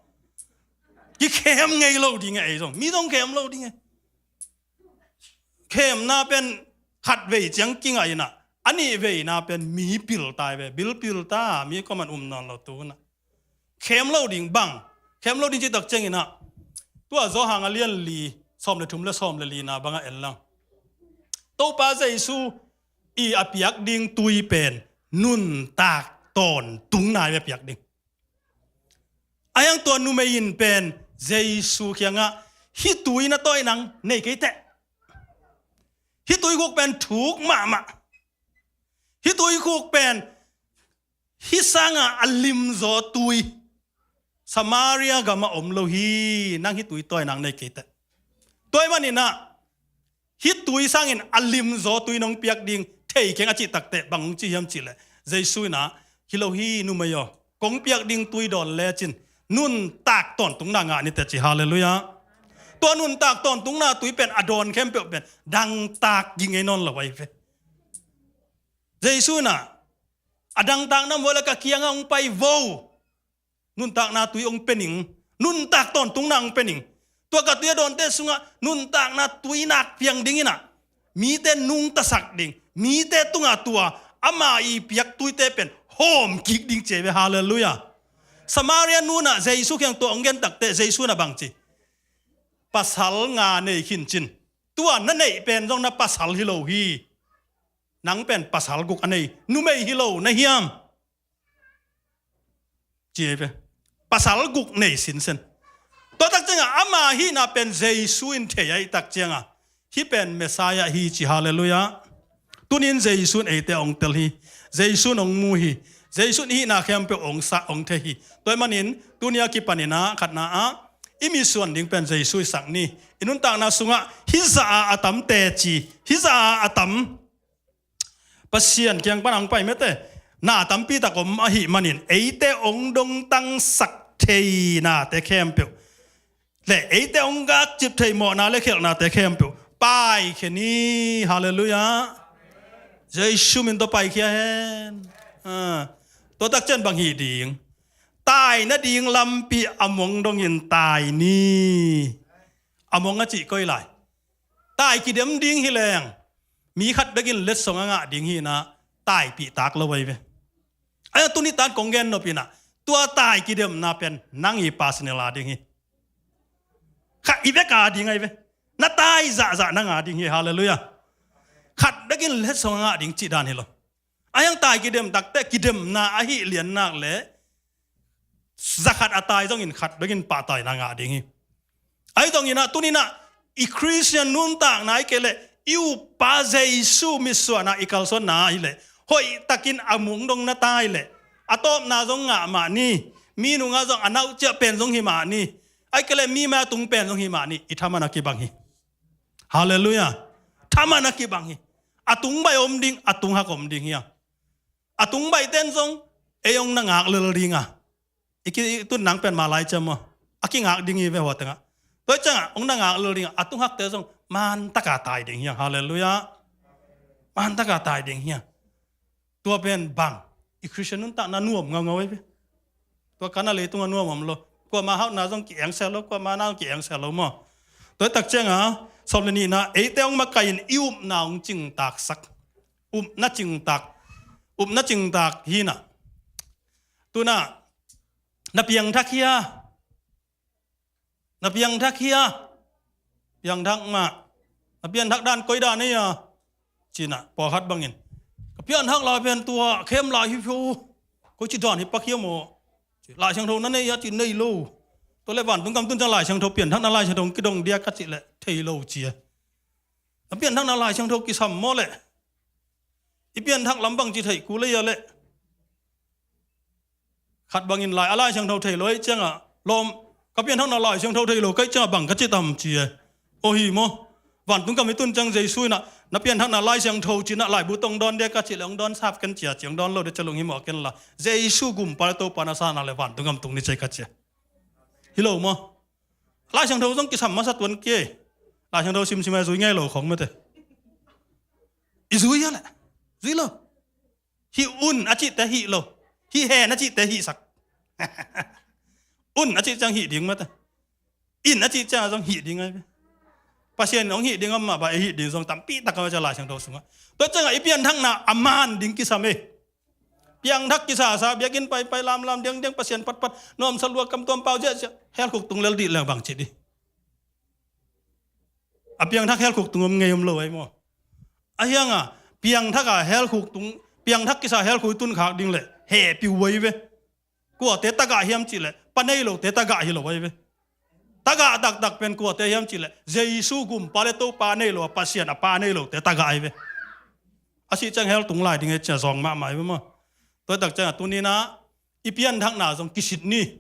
Kikhem ngei lo ding e ei zong. Mi zong khem lo ding e. Khemna pen khat vei ciang kingah inah. A nih veina pen mi pil tai ve. Bil pil ta mi khuaman um nawn lo tu inah. Khem lo ding bang. Khem lo ding citak ciang inah. Tua Johan a lian li, sawm le thum le sawm le lina bangah en lang. Topa Jesu i a piak ding tui pen nuntak tawntung nai ve piak ding. A hiang tua numei in pen Jesu kiangah hih tui na tawi nang nei kei teh. Hih tui khuk pen thuk mahmah. Hih tui khuk pen hih sangah a limzaw tui Samaria gamah om lo hi, nang hih tui tawi nang nei kei teh. Tua ih maninah hih tui sangin a limzaw tui nong piak ding thei keng a cih takteh bang hong ci hiam cihleh Jesu inah hi lo hi numei aw, kong piak ding tui dawn lecin nuntak tawntungna ngah ni teh ci. Halleluiah. Tua nuntak tawntungna tui pen a dawn khempeuh pen dangtak ging ei nawn lo ahi ve. Jesu inah a dangtak nam vawh le ka kiangah hong pai vo. Nuntakna tui hong pe ning. Nuntak tawntungna hong pe ning. Tua ka tui a dawnte sungah nuntakna tui nak piang ding inah mite nungtasak ding, mite tungah tua ama i piak tuite pen hawm kik ding ci ve. Halleluiah. Samaria nu inah Jesu kiang tua hong gen takteh Jesu inah bang ci? Pasal nga nei khin cin. Tua na neih pen zong na pasal hi lo hi. Nang pen pasal guk a nei numei hi lo na hiam? Ci ei ve. Pasal guk nei sinsen. Tua tak ciangah ama hihna pen Jesu in thei ahih tak ciangah hih pen Messiah hi ci. Halleluiah. Tunin Jesu in eite hong tel hi. Jesu in hong mu hi. Jesu in hihna khempeuh hong sa hong thei hi. Tua ih manin tunia kipaninah khatna ah I mitsuan ding pen Jesu i sak ni. I nuntakna sungah hih zah a a tam teci, hih zah a a tam Pasian kiang pan hong pai mete, na tampi tak om ahih manin eite hong dongtangsak thei nate khempeuh le eite hong gakcip thei mawhna le khialhnate khempeuh paikhia ni. Halleluiah. Jesu min tawh paikhia hen. Ah, tua takciang bang hih ding? Tai nading lampi a mong dongin tai ni. A mong a cih koi lai? Tai kidem ding hi leng mi khat bekin letsong a ngah ding hi-in ah taipih tak lo ahi ve. Ahi zongin tuni tan kong gen nop in ah, tua tai kidemna pen nang i personal a ding hi. Kha i bek a ding ahi ve. Na tai zahzah nang a ding hi. Halleluiah. Khat bekin letsong a ngah ding cih dan hi lo. Ahi zongin tai kidem takte kidemna ahih lian nak leh za khat a tai zongin khat bekin pahtaina ngah ding hi. Ahi zongin ah tuni-in ah i Khristian nuntakna ahih kei leh i uppa Jesu mitsuanna i kalsuanna ahih leh hoihtakin a mong dong na tai leh a tawpna zong ngah mah ni. Mi nungah zong a nauh ciah pen zong hi mah ni. Ahih kei leh mi mai a tung pen zong hi mah ni. I thaman a kibang hi. Halleluiah. Thaman a kibang hi. A tung baih om ding, a tung hak om ding hi a. A tung baihten zong ei hong na ngak lel ding a. I ki, i tun nang pen mah lai ciang maw, a kingak ding hi ve hua tengah. Tua ciangah hong na ngak lel ding a, a tung hakte zong man taka tai ding hi a. Halleluiah. Man taka tai ding hi a. Tua pen bang, i Khristian nuntakna nuam ngaungau ahi ve. Tua kana leitungah nuam om lo. Kuama hauhna zong ki-engsel lo, kuama na zong ki-engsel lo maw. Tua takciangah sawm le nihna, eite hong makaih in i upna hong cingtaksak. Upna cingtak. Upna cingtak hi-in ah, tu-in ah, na piangthak hia? Na piangthak hia? Piangthak mah. Na pianthak dan koi dan hia? Ci-in ah pawlkhat bangin, ka pianthak lai pen tua khem lai hi pho. Koi ci dan hi pak hia maw? Ci, Lai Siangtho na nei hia? Ci, nei lo. Tua leh vantung gam tun ciang Lai Siangtho, pianthakna Lai Siangtho kidong dia ka cih leh thei lo ci a. Na pianthakna Lai Siangtho kisam maw leh? I pianthak lam bangci theih kul ei a leh? Khat bangin lai, a Lai Siangtho thei lo ahih ciangah lawm, ka pianthakna Lai Siangtho thei lo ka hih ciangah bang ka ci tam ci e. Aw hi maw. Vantung gam i tun ciang Jesu in ah, na pianthakna Lai Siangtho ci-in ah laibu tawh hong dawn dia ka cih leh hong dawn sap ken ci a, ci hong dawn lo dia ci a lunghimawh ken la. Jesu Gumpa le Topa na sa nak leh vantung gam tung ni ci e ka ci a. Hi lo maw. Lai Siangtho zong kisam masa tuan kei. Lai Siangtho simsim a zui ngei lo khong mete. I zui a leh. Zui lo. Hih un a cihte hih lo. Hih hen a cihte hihsak. Un a cih ciang hih ding mate. In a cih ciang zong hih ding ahi ve. Pasian in hong hih ding om mah bang, ei hih ding zong tampi tak a om a, Lai Siangtho sungah. Tua ciangah i pianthakna a man ding kisam e. Piangthak kisasa, biakinn paipai, lamlam diangdiang, Pasian patpat, nuamsa lua, kam tuam pau ziahziah, hell khuk tung lel dih leng bang ci dih. A piangthak hell khuk tung om ngei om lo ahi maw. Ahi hangah piangthak a hell khuk tung, piangthak kisa hell khuk i tun khak ding leh hehpih uh ahi ve. Kuate tagah hiam cih leh pa nei lote tagah hi lo ahi ve. Tagah taktak pen kuate hiam cih leh Jesu Gumpa le Topa nei lo a, Pasian a Pa nei lote tagah ahi ve. A sih ciang hell tung lai ding e ci a zawng mahmah ahi ve maw. Tua tak ciangah tuni-in ah i pianthakna zong kisit ni.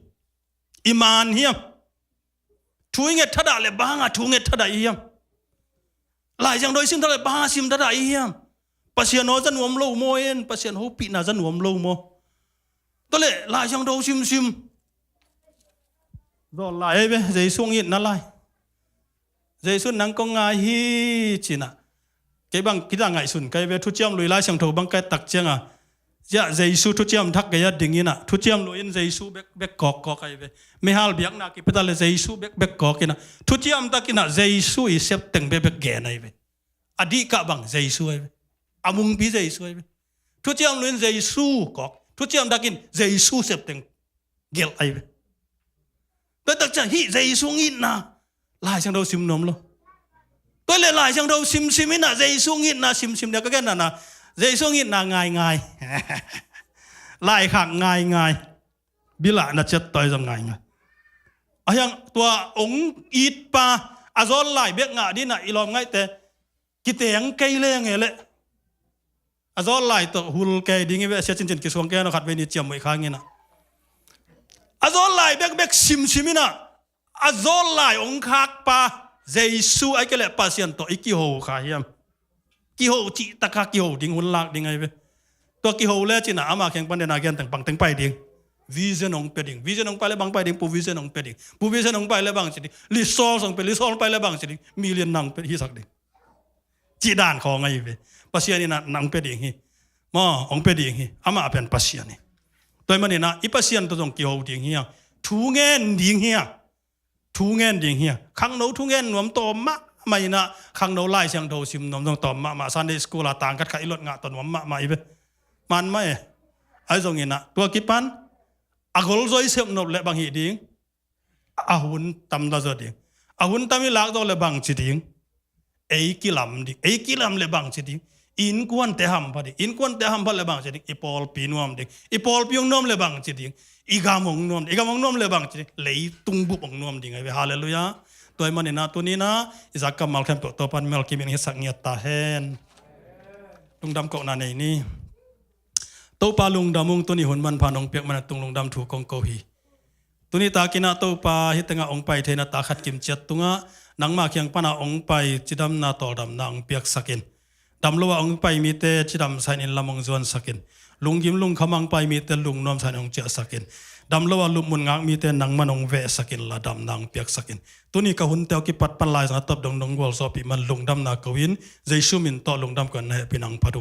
I man hiam? Thu i nget thadah leh bang a thu nget thadah i hiam? Lai Siangtho i sim thadah leh bang a sim thadah i hiam? Pasian aw za nuam lo maw en, Pasian hopihna za nuam lo maw? Tua leh Lai Siangtho simsim. Zawl lai ahi ve, Jesu hong itna lai. Jesu in nang kong ngai hi ci-in ah. Kei bang kidang ngaihsun ka hi ve, Thuciam Lui Lai Siangtho bang ka et tak ciangah, ziah Jesu thuciam thak gei a ding in ah, Thuciam Lui in Jesu bekbek kawkkawk ahi ve. Meihal biakna kipia ta leh Jesu bekbek kawk in ah, thuciam tak in ah Jesu i sep teng bekbek gen ahi ve. A dihkah bang Jesu ahi ve. A mungpi Jesu ahi ve. Thuciam Lui in Jesu kawk, thuciam tak in Jesu sep teng gelh ahi ve. Tua tak ciang hih Jesu hong itna Lai Siangtho sim nuam lo. Tua leh Lai Siangtho simsim in ah Jesu hong itna simsim dia ka gen na na. Jesu hong itna ngaingai. Laikhak ngaingai. Bilah na ciat tawi zong ngaingai. Ahi hang tua hong itpa a zawl lai bek ngah dih in ah i lawm ngaihte kiteng kei leng e leh. A zawl lai tawh hul kei ding i ve, a sia cincin kisuang kei a, no khat vei ni ciammuih khang in ah. A zawl lai bekbek simsim in ah, A zawt lai hong khakpa Jesu, ahih kei leh Pasian tawh i kiho kha hiam? Kiho cihtakah kiho ding, hun lak ding ahi ve. Tua kiho le cin ah ama kiang pan den a genteng bangteng pai ding. Vision hong pia ding. Vision hong pai le bang pai ding, Pu Vision hong pia ding. Pu Vision hong pai le bang ci ding. Lisol hong pia, Lisol hong pai le bang ci ding. Million nang pia hisak ding. Cih dan khawng ahi ve. Pasian in ah nang pia ding hi. Maw, hong pia ding hi. Amah pen Pasian hi. Tua ahih manin ah i Pasian tawh zong kiho ding hi hang. Thu ngen ding hi hang. Thu ngen ding hi hang. Khangno thu ngen nuam tawm mahmah in ah, khangno Lai Siangtho sim nuam zong tawm mahmah. Sunday school a tangkhat khat i lot ngah tawh nuam mahmah hi ve. Man mah e. Ahi zongin ah tua kipan a golzaw i sep nop leh bang hi ding? A hun tam la zaw ding. A hun tam i lak zaw leh bang ci ding? Ei kilam ding. Ei kilam leh bang ci ding? Innkuante hampha ding. Innkuante hampha leh bang ci ding? I pawlpi nuam ding. I pawlpi hong nuam leh bang ci ding? I gam hong nuam ding. I gam hong nuam leh bang ci ding? Leitung bup hong nuam ding ahi ve. Halleluiah. Tua ahih manin ah tuni in ah i zak kammal khempeuh Topa'n melkim in hisak ngiat ta hen. Lungdam kohna nei ni. Topa lungdam ung, tuni hun manpha nong piak man a tung lungdam thu kong ko hi. Tuni takin ah Topa hih tengah hong pai theihna ta khat kim ciat tungah nangma kiang pan a hong pai cidamna tawldamna hong piaksak in. Dam lo a hong pai mite cidamsa in inn lam hong zuansak in. Lunggim lungkham a hong pai mite lungnuamsa in hong ciahsak in. Dam lo a lupmun ngak mite nangman hong vehsak inla damna hong piaksak in. Tuni ka hunte aw kipat pan Lai Siangtho a tawp dong nong gualzawhpih man lungdamna ko in, Jesu min tawh lungdam ko in, na hehpihna hong phat ung.